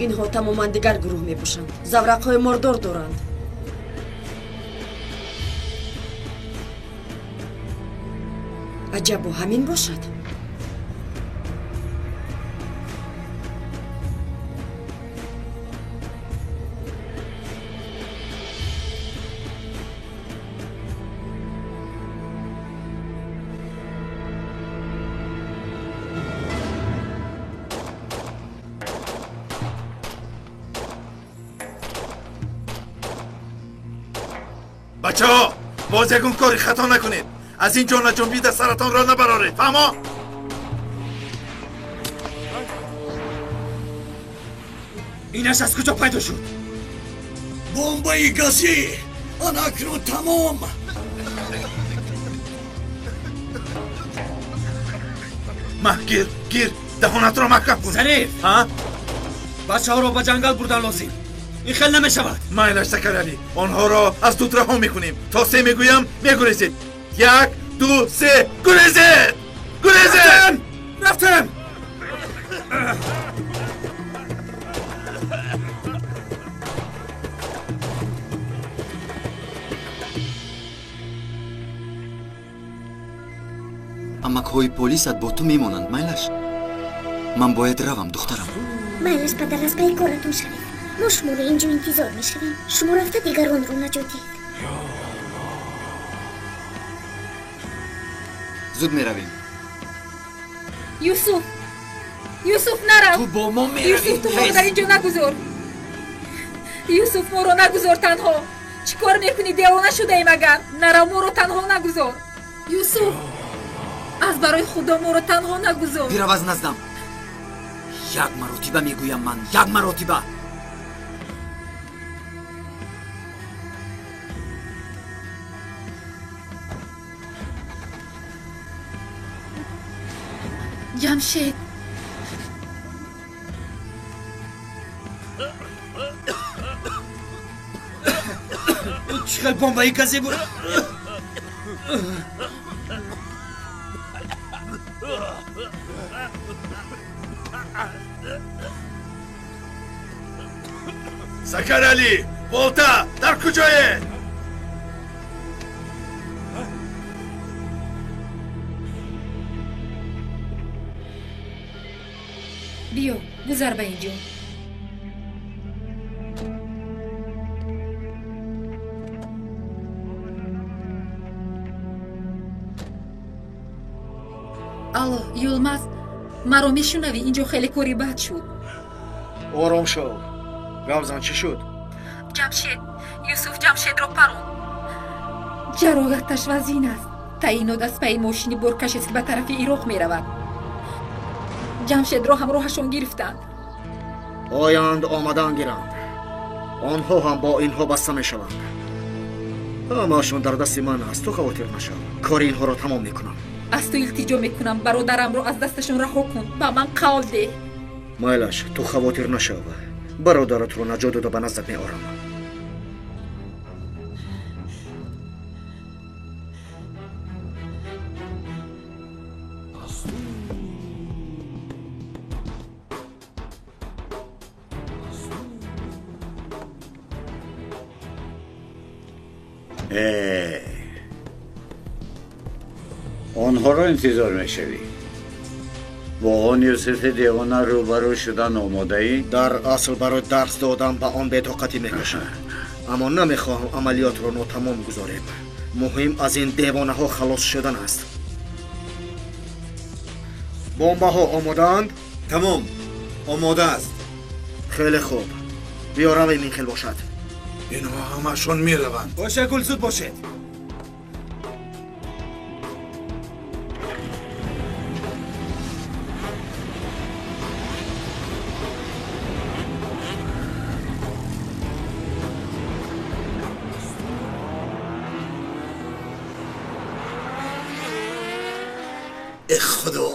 инҳо тамоман дигар гурӯҳ мебошанд. Заврақҳои мордор доранд. Аҷабо ҳамин бошад? Бачаҳо, боз ягон кори хато накунед. Аз ин ҷо наҷунбида саратонро набароред. Фаҳмо? Инаш аз куҷо пайдо шуд? Бомбаи газӣ! Ана акнун тамом! Маҳ, гир, гир, даҳонатро маҳкам кун. Зариф! Ҳа? Бачаҳоро ба ҷангал бурдан лозим. Ин хел намешавад. Майлаш, Сакаралӣ, онҳоро аз дуд раҳо мекунем. То се мегӯям, мегурезед. 1, 2, 3, гурезед! Гурезед! Рафтем! Амакҳои полисат бо ту мемонанд, майлаш? Ман бояд равам, духтарам. Майлаш, падар, аз пайи коратон шавед. Мо шуморо инҷо интизор мешавем. Шумо рафта дигаронро наҷот диҳед. Зуд меравем. Юсуф! Юсуф, нарав! Ту бо мо меравӣ. Юсуф, ту моро дар инҷо нагузор. Юсуф, моро нагузор танҳо. Чӣ кор мекунӣ? Девона шудаем агар. Нарав, моро танҳо нагузор. Юсуф, аз барои Худо моро танҳо нагузор. Бирав аз наздам. Як маротиба мегӯям ман, як маротиба. Ҷамшед, чӣ хел бомбаи газе буд? Сакаралӣ, болта дар куҷое? Биё, гузар ба инҷо. Алло, Юлмаз, маро мешунавӣ? Инҷо хеле кори бад шуд. Ором шав. Гавзан, чӣ шуд? Ҷамшед, Юсуф Ҷамшедро паронд. Ҷароҳаташ вазин аст. Таъинот аз пайи мошини боркашест, ки ба тарафи Ироқ меравад. Ҷамшедро ҳамроҳашон гирифтанд. Оянд, омадан гиранд. Онҳо ҳам бо инҳо баста мешаванд. Ҳамаашон дар дасти ман аст. Ту хавотир нашав. Кори инҳоро тамом мекунам. Аз ту илтиҷо мекунам, бародарамро аз дасташон раҳо кун. Ба ман қавл деҳ. Майлаш, ту хавотир нашав. Бародаратро наҷот дода ба наздат меорам. Онҳоро интизор мешавӣ? Бо он Юсуфи девона рӯбарӯ шудан омодаӣ? Дар асл барои дарс додан ба он бетоқатӣ мекашам. Аммо намехоҳам амалиётро нотамом гузорем. Муҳим аз ин девонаҳо халос шудан аст. Бомбаҳо омодаанд? Тамом, омода аст. Хеле хуб. Биё равем, ин хел бошад. Инҳо ҳамашон мераванд. Ойшагул, зуд бошед. Э худо,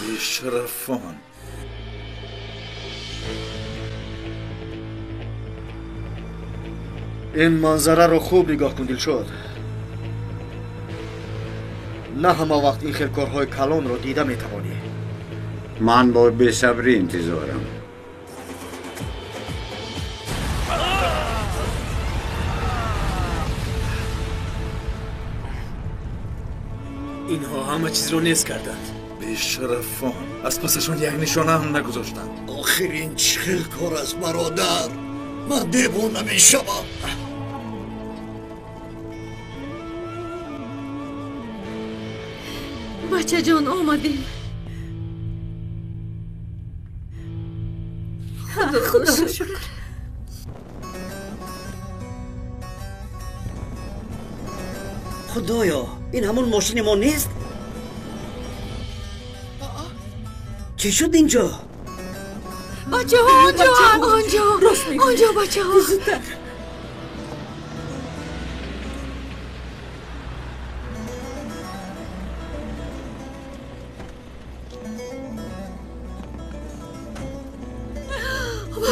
бешарафон. Ин манзараро хуб нигоҳ кун, Дилшод. На ҳама вақт ин хел корҳои калонро дида метавонӣ. Ман бо бесабрӣ интизорам. Инҳо ҳама чизро нест карданд. Бешарафон, аз пасашон як нишона ҳам нагузоштанд. Охир ин чӣ хел кор аст, бародар? Ман девона мешавам. Бачаҷон, омадем. Худоро шукр. Худоё, ин ҳамон мошини мо нест? Чӣ шуд инҷо? Бачаҳо, онҷо, онҷо, онҷо, бачаҳо. Зудтар.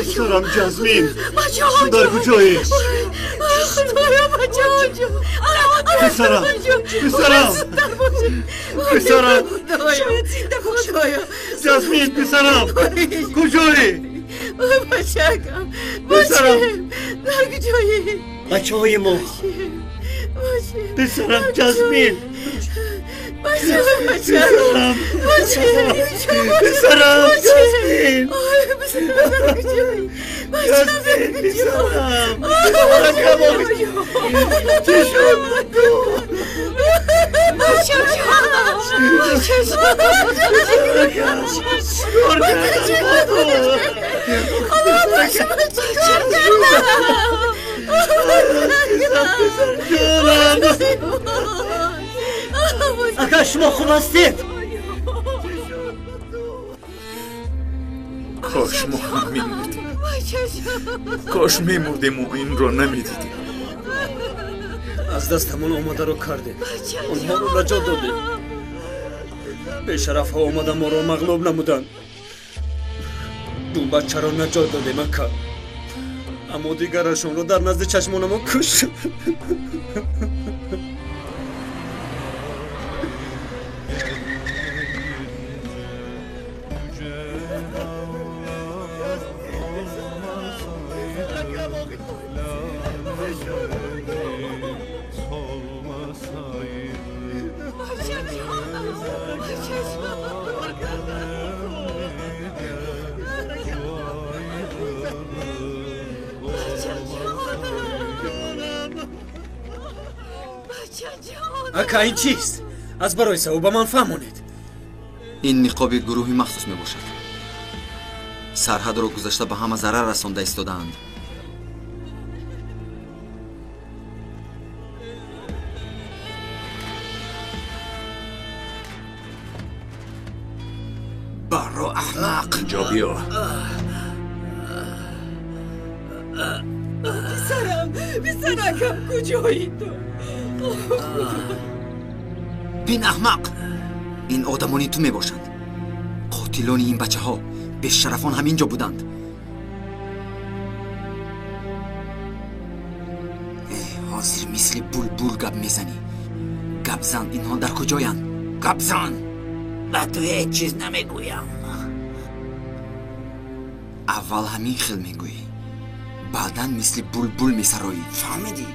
Писарам Ҷазмин, Бачаҳо, дар куҷоӣ? Худоё, бачаҳо, онҷо. Писарам, писарам, писарам, Ҷазмин, писарам, куҷоӣ? Бачакам, Писарам. дар куҷоӣ? Бачаҳои мо. Писарам Ҷазмин, Писарам! Писарам! Ясмин! Ясмин, писарам! Чӣ шуд ба ту? Чикор кардам бо ту? Ака, шумо хуб ҳастед? Кош мо ҳам мемурдем. Кош мемурдему инро намедидем. Аз дастамон омадаро кардем, онҳоро наҷот додем. Бешарафҳо омада моро мағлуб намуданд. Ду бачаро наҷот додем, ака, аммо дигарашонро дар назди чашмонамон кушт. Ака, ин чист? Аз барои савоб ба ман фаҳмонед. Ин ниқоби гурӯҳи махсус мебошад. Сарҳадро гузашта ба ҳама зарар расонда истодаанд. Баро, аҳмақ! Инҷо биё. Писарам, писаракам, куҷои ту? Бин, аҳмақ, ин одамони ту мебошанд. Қотилони ин бачаҳо, бешарафон ҳамин ҷо буданд. Ҳозир мисли булбул гап мезанӣ. Гап зан, инҳо дар куҷоянд? Гап зан! Ба ту ҳеҷ чиз намегӯям. Аввал ҳамин хел мегӯӣ, баъдан мисли булбул месароӣ. Фаҳмидӣ?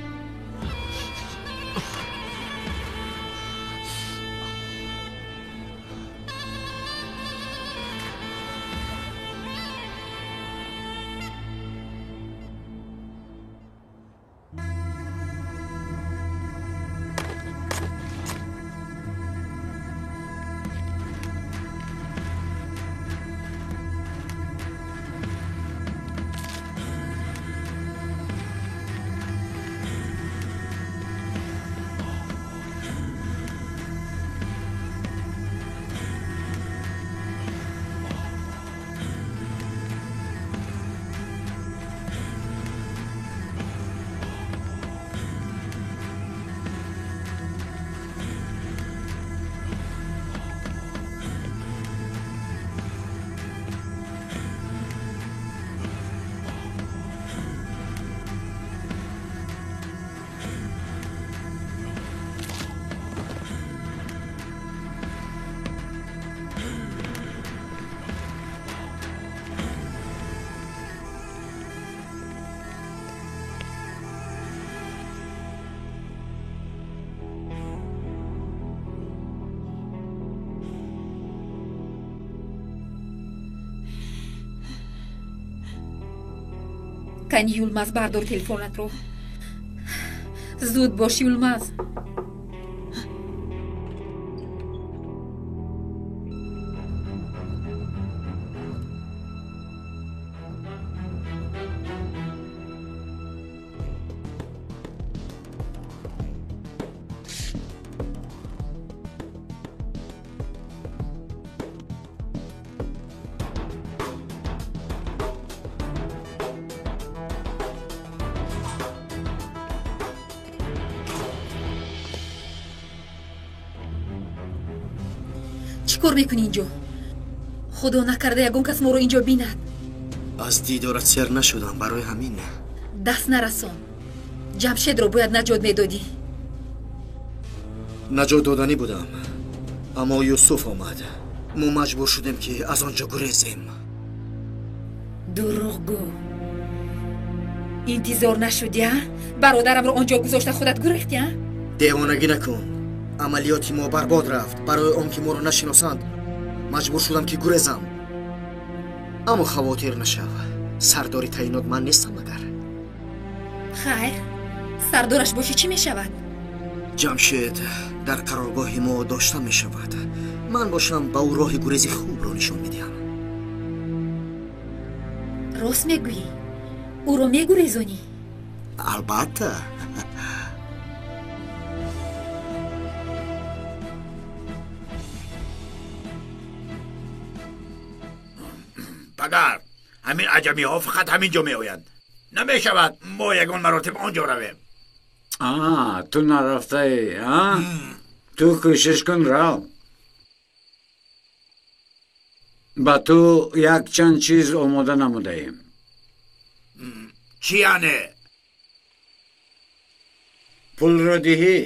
Кани, Юлмаз, бардор телефонатро. Зуд бош, Юлмаз. Чӣ кор мекунӣ инҷо? Худо накарда ягон кас моро инҷо бинад. Аз дидорат сер нашудам, барои ҳамин. Даст нарасон. Ҷамшедро бояд наҷот медодӣ. Наҷот доданӣ будам, аммо Юсуф омад. Мо маҷбур шудем, ки аз он ҷо гурезем. Дурӯғгӯ! Интизор нашудӣ, а? Бародарамро он ҷо гузошта худат гурехтӣ, а? Девонагӣ накун. Амалиёти мо барбод рафт. Барои он ки моро нашиносанд, маҷбур шудам ки гурезам. Аммо хавотир нашав. Сардори таъинот ман нестам магар? Хайр, сардораш бошӣ чӣ мешавад? Ҷамшед дар қароргоҳи мо дошта мешавад. Ман бошам ба ӯ роҳи гурези хубро нишон медиҳам. Рост мегӯӣ? Ӯро мегурезонӣ? Албатта. Падар, ҳамин аҷамиҳо фақат ҳамин ҷо меоянд. Намешавад мо ягон маротиб он ҷо равем. Ту нарафтаӣ, а? Ту кӯшиш кун, рав. Ба ту якчанд чиз омода намудаем. Чӣ яъне? Пулро диҳӣ,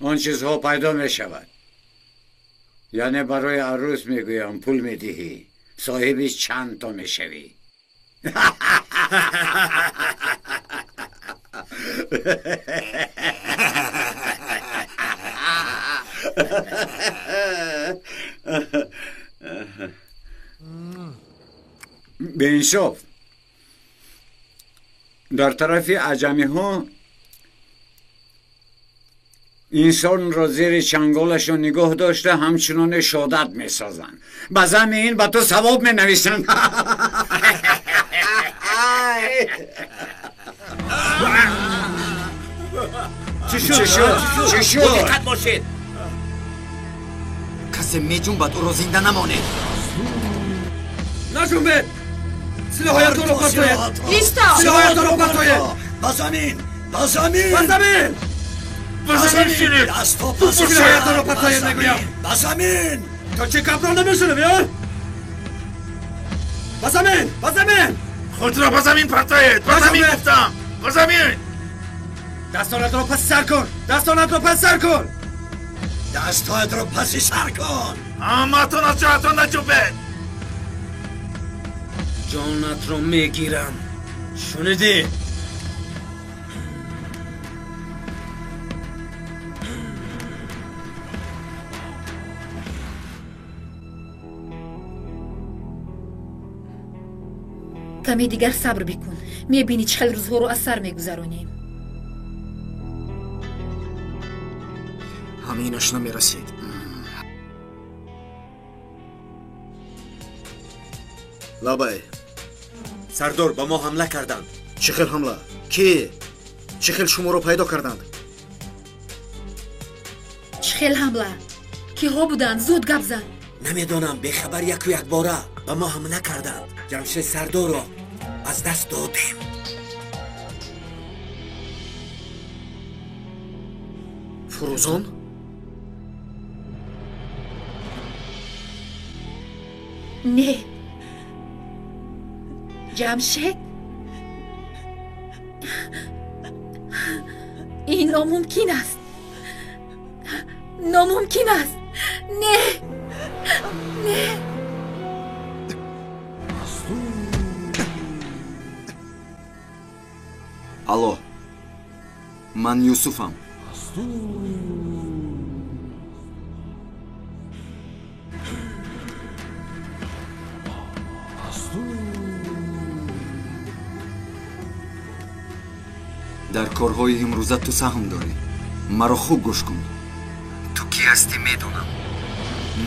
он чизҳо пайдо мешавад. Яъне барои арӯс мегӯям пул медиҳӣ, соҳиби чанд то мешавӣ. Беинсоф, дар тарафи аҷамиҳо инсонро зери чанголашон нигоҳ дошта ҳамчуноне шодат месозанд. Ба замми ин ба ту савоб менависанд. Чӣ шуд? Чӣ шуд? Диққат бошед. Касе меҷунбад, ӯро зинда намонед. Наҷунбед! Силоҳаятонро партоед! Исто! Силоҳаятонро партоед! Ба замин! Ба замин! Ба замин! Ба замин шинед! Силоҳаятонро партоед мегӯям! Ба замин! То чӣ гапро намешунавӣ, а? Ба замин! Ба замин! Худро ба замин партоед! Ба замин гуфтам! Ба замин! Дастонатро паси сар кун! Дастонатро паси сар кун! Дастҳоятро паси сар кун! Ҳамаатон аз ҷоятон наҷунбед! Ҷонатро мегирам. Шунидӣ? Каме дигар сабр бикун. Мебинӣ чӣ хел рӯзҳоро аз сар мегузаронем. Ҳаминаш намерасид. Лабай. Сардор, ба мо ҳамла карданд. Чӣ хел ҳамла? Ки? Чӣ хел шуморо пайдо карданд? Чӣ хел ҳамла? Киҳо буданд? Зуд гап зан. Намедонам, бехабар яку якбора ба мо ҳамла карданд. Ҷамшед сардорро аз даст додем. Фурӯзон? Не. Ҷамшед? Ин номумкин аст. Номумкин аст. Не. Не. Алло, ман Юсуфам. Дар корҳои имрӯза ту саҳм дорӣ. Маро хуб гӯш кун. Ту кӣ ҳастӣ медонам.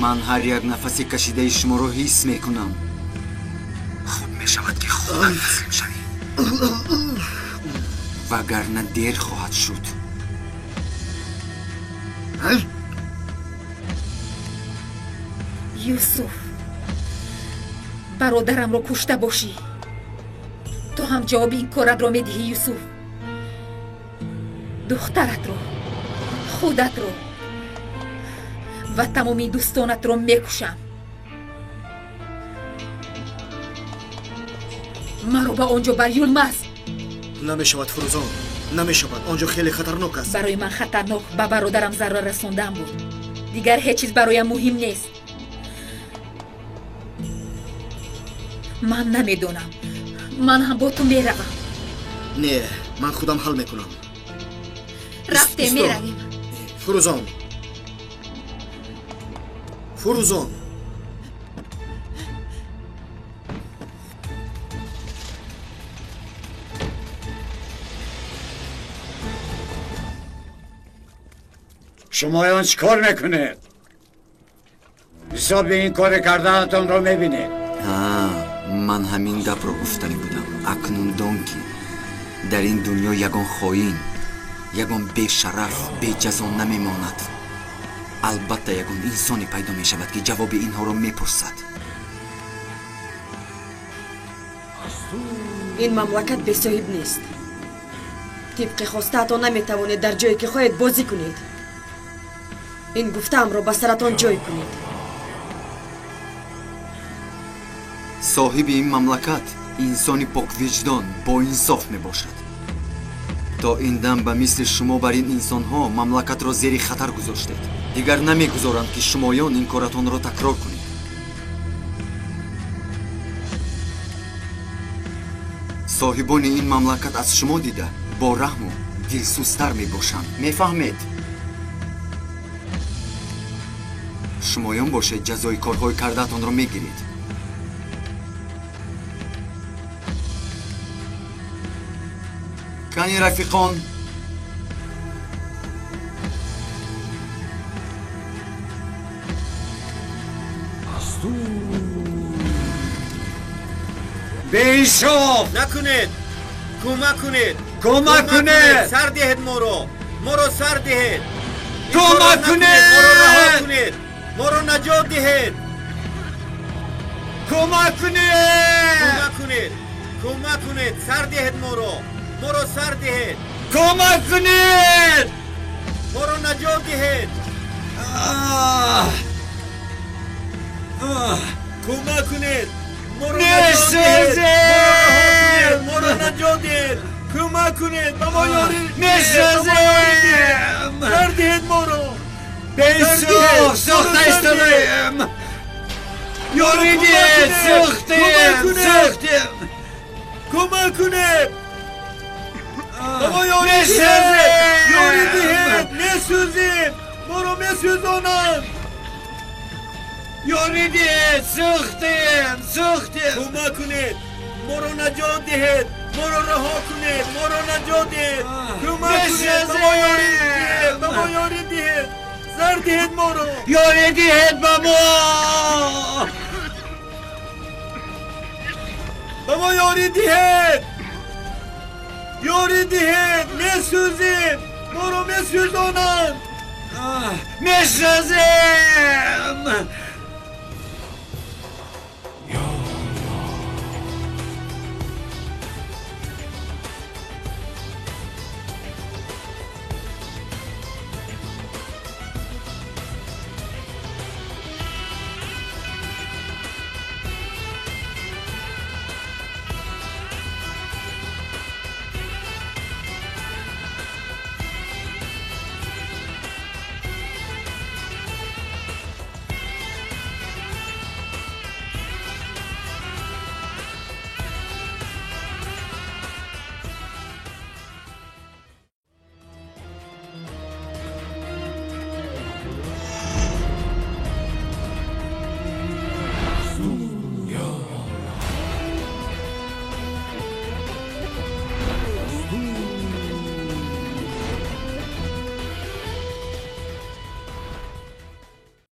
Ман ҳар як нафаси кашидаи шуморо ҳис мекунам. Хуб мешавад ки худат таслим шавӣ, вагарна дер хоҳад шуд. Юсуф, бародарамро кушта бошӣ. Ту ҳам ҷавоби ин коратро медиҳӣ, Юсуф. Духтаратро, худатро ва тамоми дӯстонатро мекушам. Маро ба он ҷо бар Юлмаз. Намешавад, Фурӯзон, намешавад. Он ҷо хеле хатарнок аст. Барои ман хатарнок ба бародарам зарар расондан буд. Дигар ҳеҷ чиз бароям муҳим нест. Ман намедонам. Ман ҳам бо ту меравам. Не, ман худам ҳал мекунам. Рафтем, меравем. Фурӯзон, Фурӯзон. Шумоён чӣ кор мекунед? Ҳисоби ин кори кардаатонро мебинед. Ман ҳамин гапро гуфтанӣ будам. Акнун дон ки дар ин дунё ягон хоин, ягон бешараф беҷазо намемонад. Албатта ягон инсоне пайдо мешавад ки ҷавоби инҳоро мепурсад. Ин мамлакат бесоҳиб нест. Тибқи хостаатон наметавонед дар ҷое ки хоҳед бозӣ кунед. Ин гуфтаамро ба саратон ҷой кунед. Соҳиби ин мамлакат инсони поквиҷдон, боинсоф мебошад. То ин дам ба мисли шумо бар ин инсонҳо мамлакатро зери хатар гузоштед. Дигар намегузоранд ки шумоён ин коратонро такрор кунед. Соҳибони ин мамлакат аз шумо дида бо раҳму дилсӯзтар мебошанд. Мефаҳмед? Шумоён бошед ҷазои корҳои кардаатонро мегиред. Кани рафиқон, беинсоф накунед, кӯмак кунед, кӯмак кунед, сар диҳед моро, моро сар диҳед, кӯмак кунед, моро раҳо кунед, моро наҷот диҳед, кӯмак кунед, кӯмак кунед, кӯмак кунед, сар диҳед моро, моро сар диҳед, кӯмак кунед, моро наҷот диҳед, кӯмак кунед, моро наҷот диҳед, моро наҷот диҳед, кӯмак кунед, ба мо ёрӣ месозем, сар диҳед моро, беинсоф сохта истодаем, ёрӣ диҳед, сӯхтем, сӯхтем, кӯмак кунед, ба мо ёрӣ диҳед, ёрӣ диҳед, месӯзем, моро месӯзонанд, ёрӣ диҳед, сӯхтем, сӯхтем, кӯмак кунед, моро наҷот диҳед, моро раҳо кунед, моро наҷот диҳед, кӯмак кунед, ба мо ёрӣ диҳед, ба мо ёрӣ диҳед, сар диҳед моро, ёрӣ диҳед ба мо, ба мо ёрӣ диҳед, ёрӣ диҳед, месӯзем, моро месӯзонанд, месӯзем.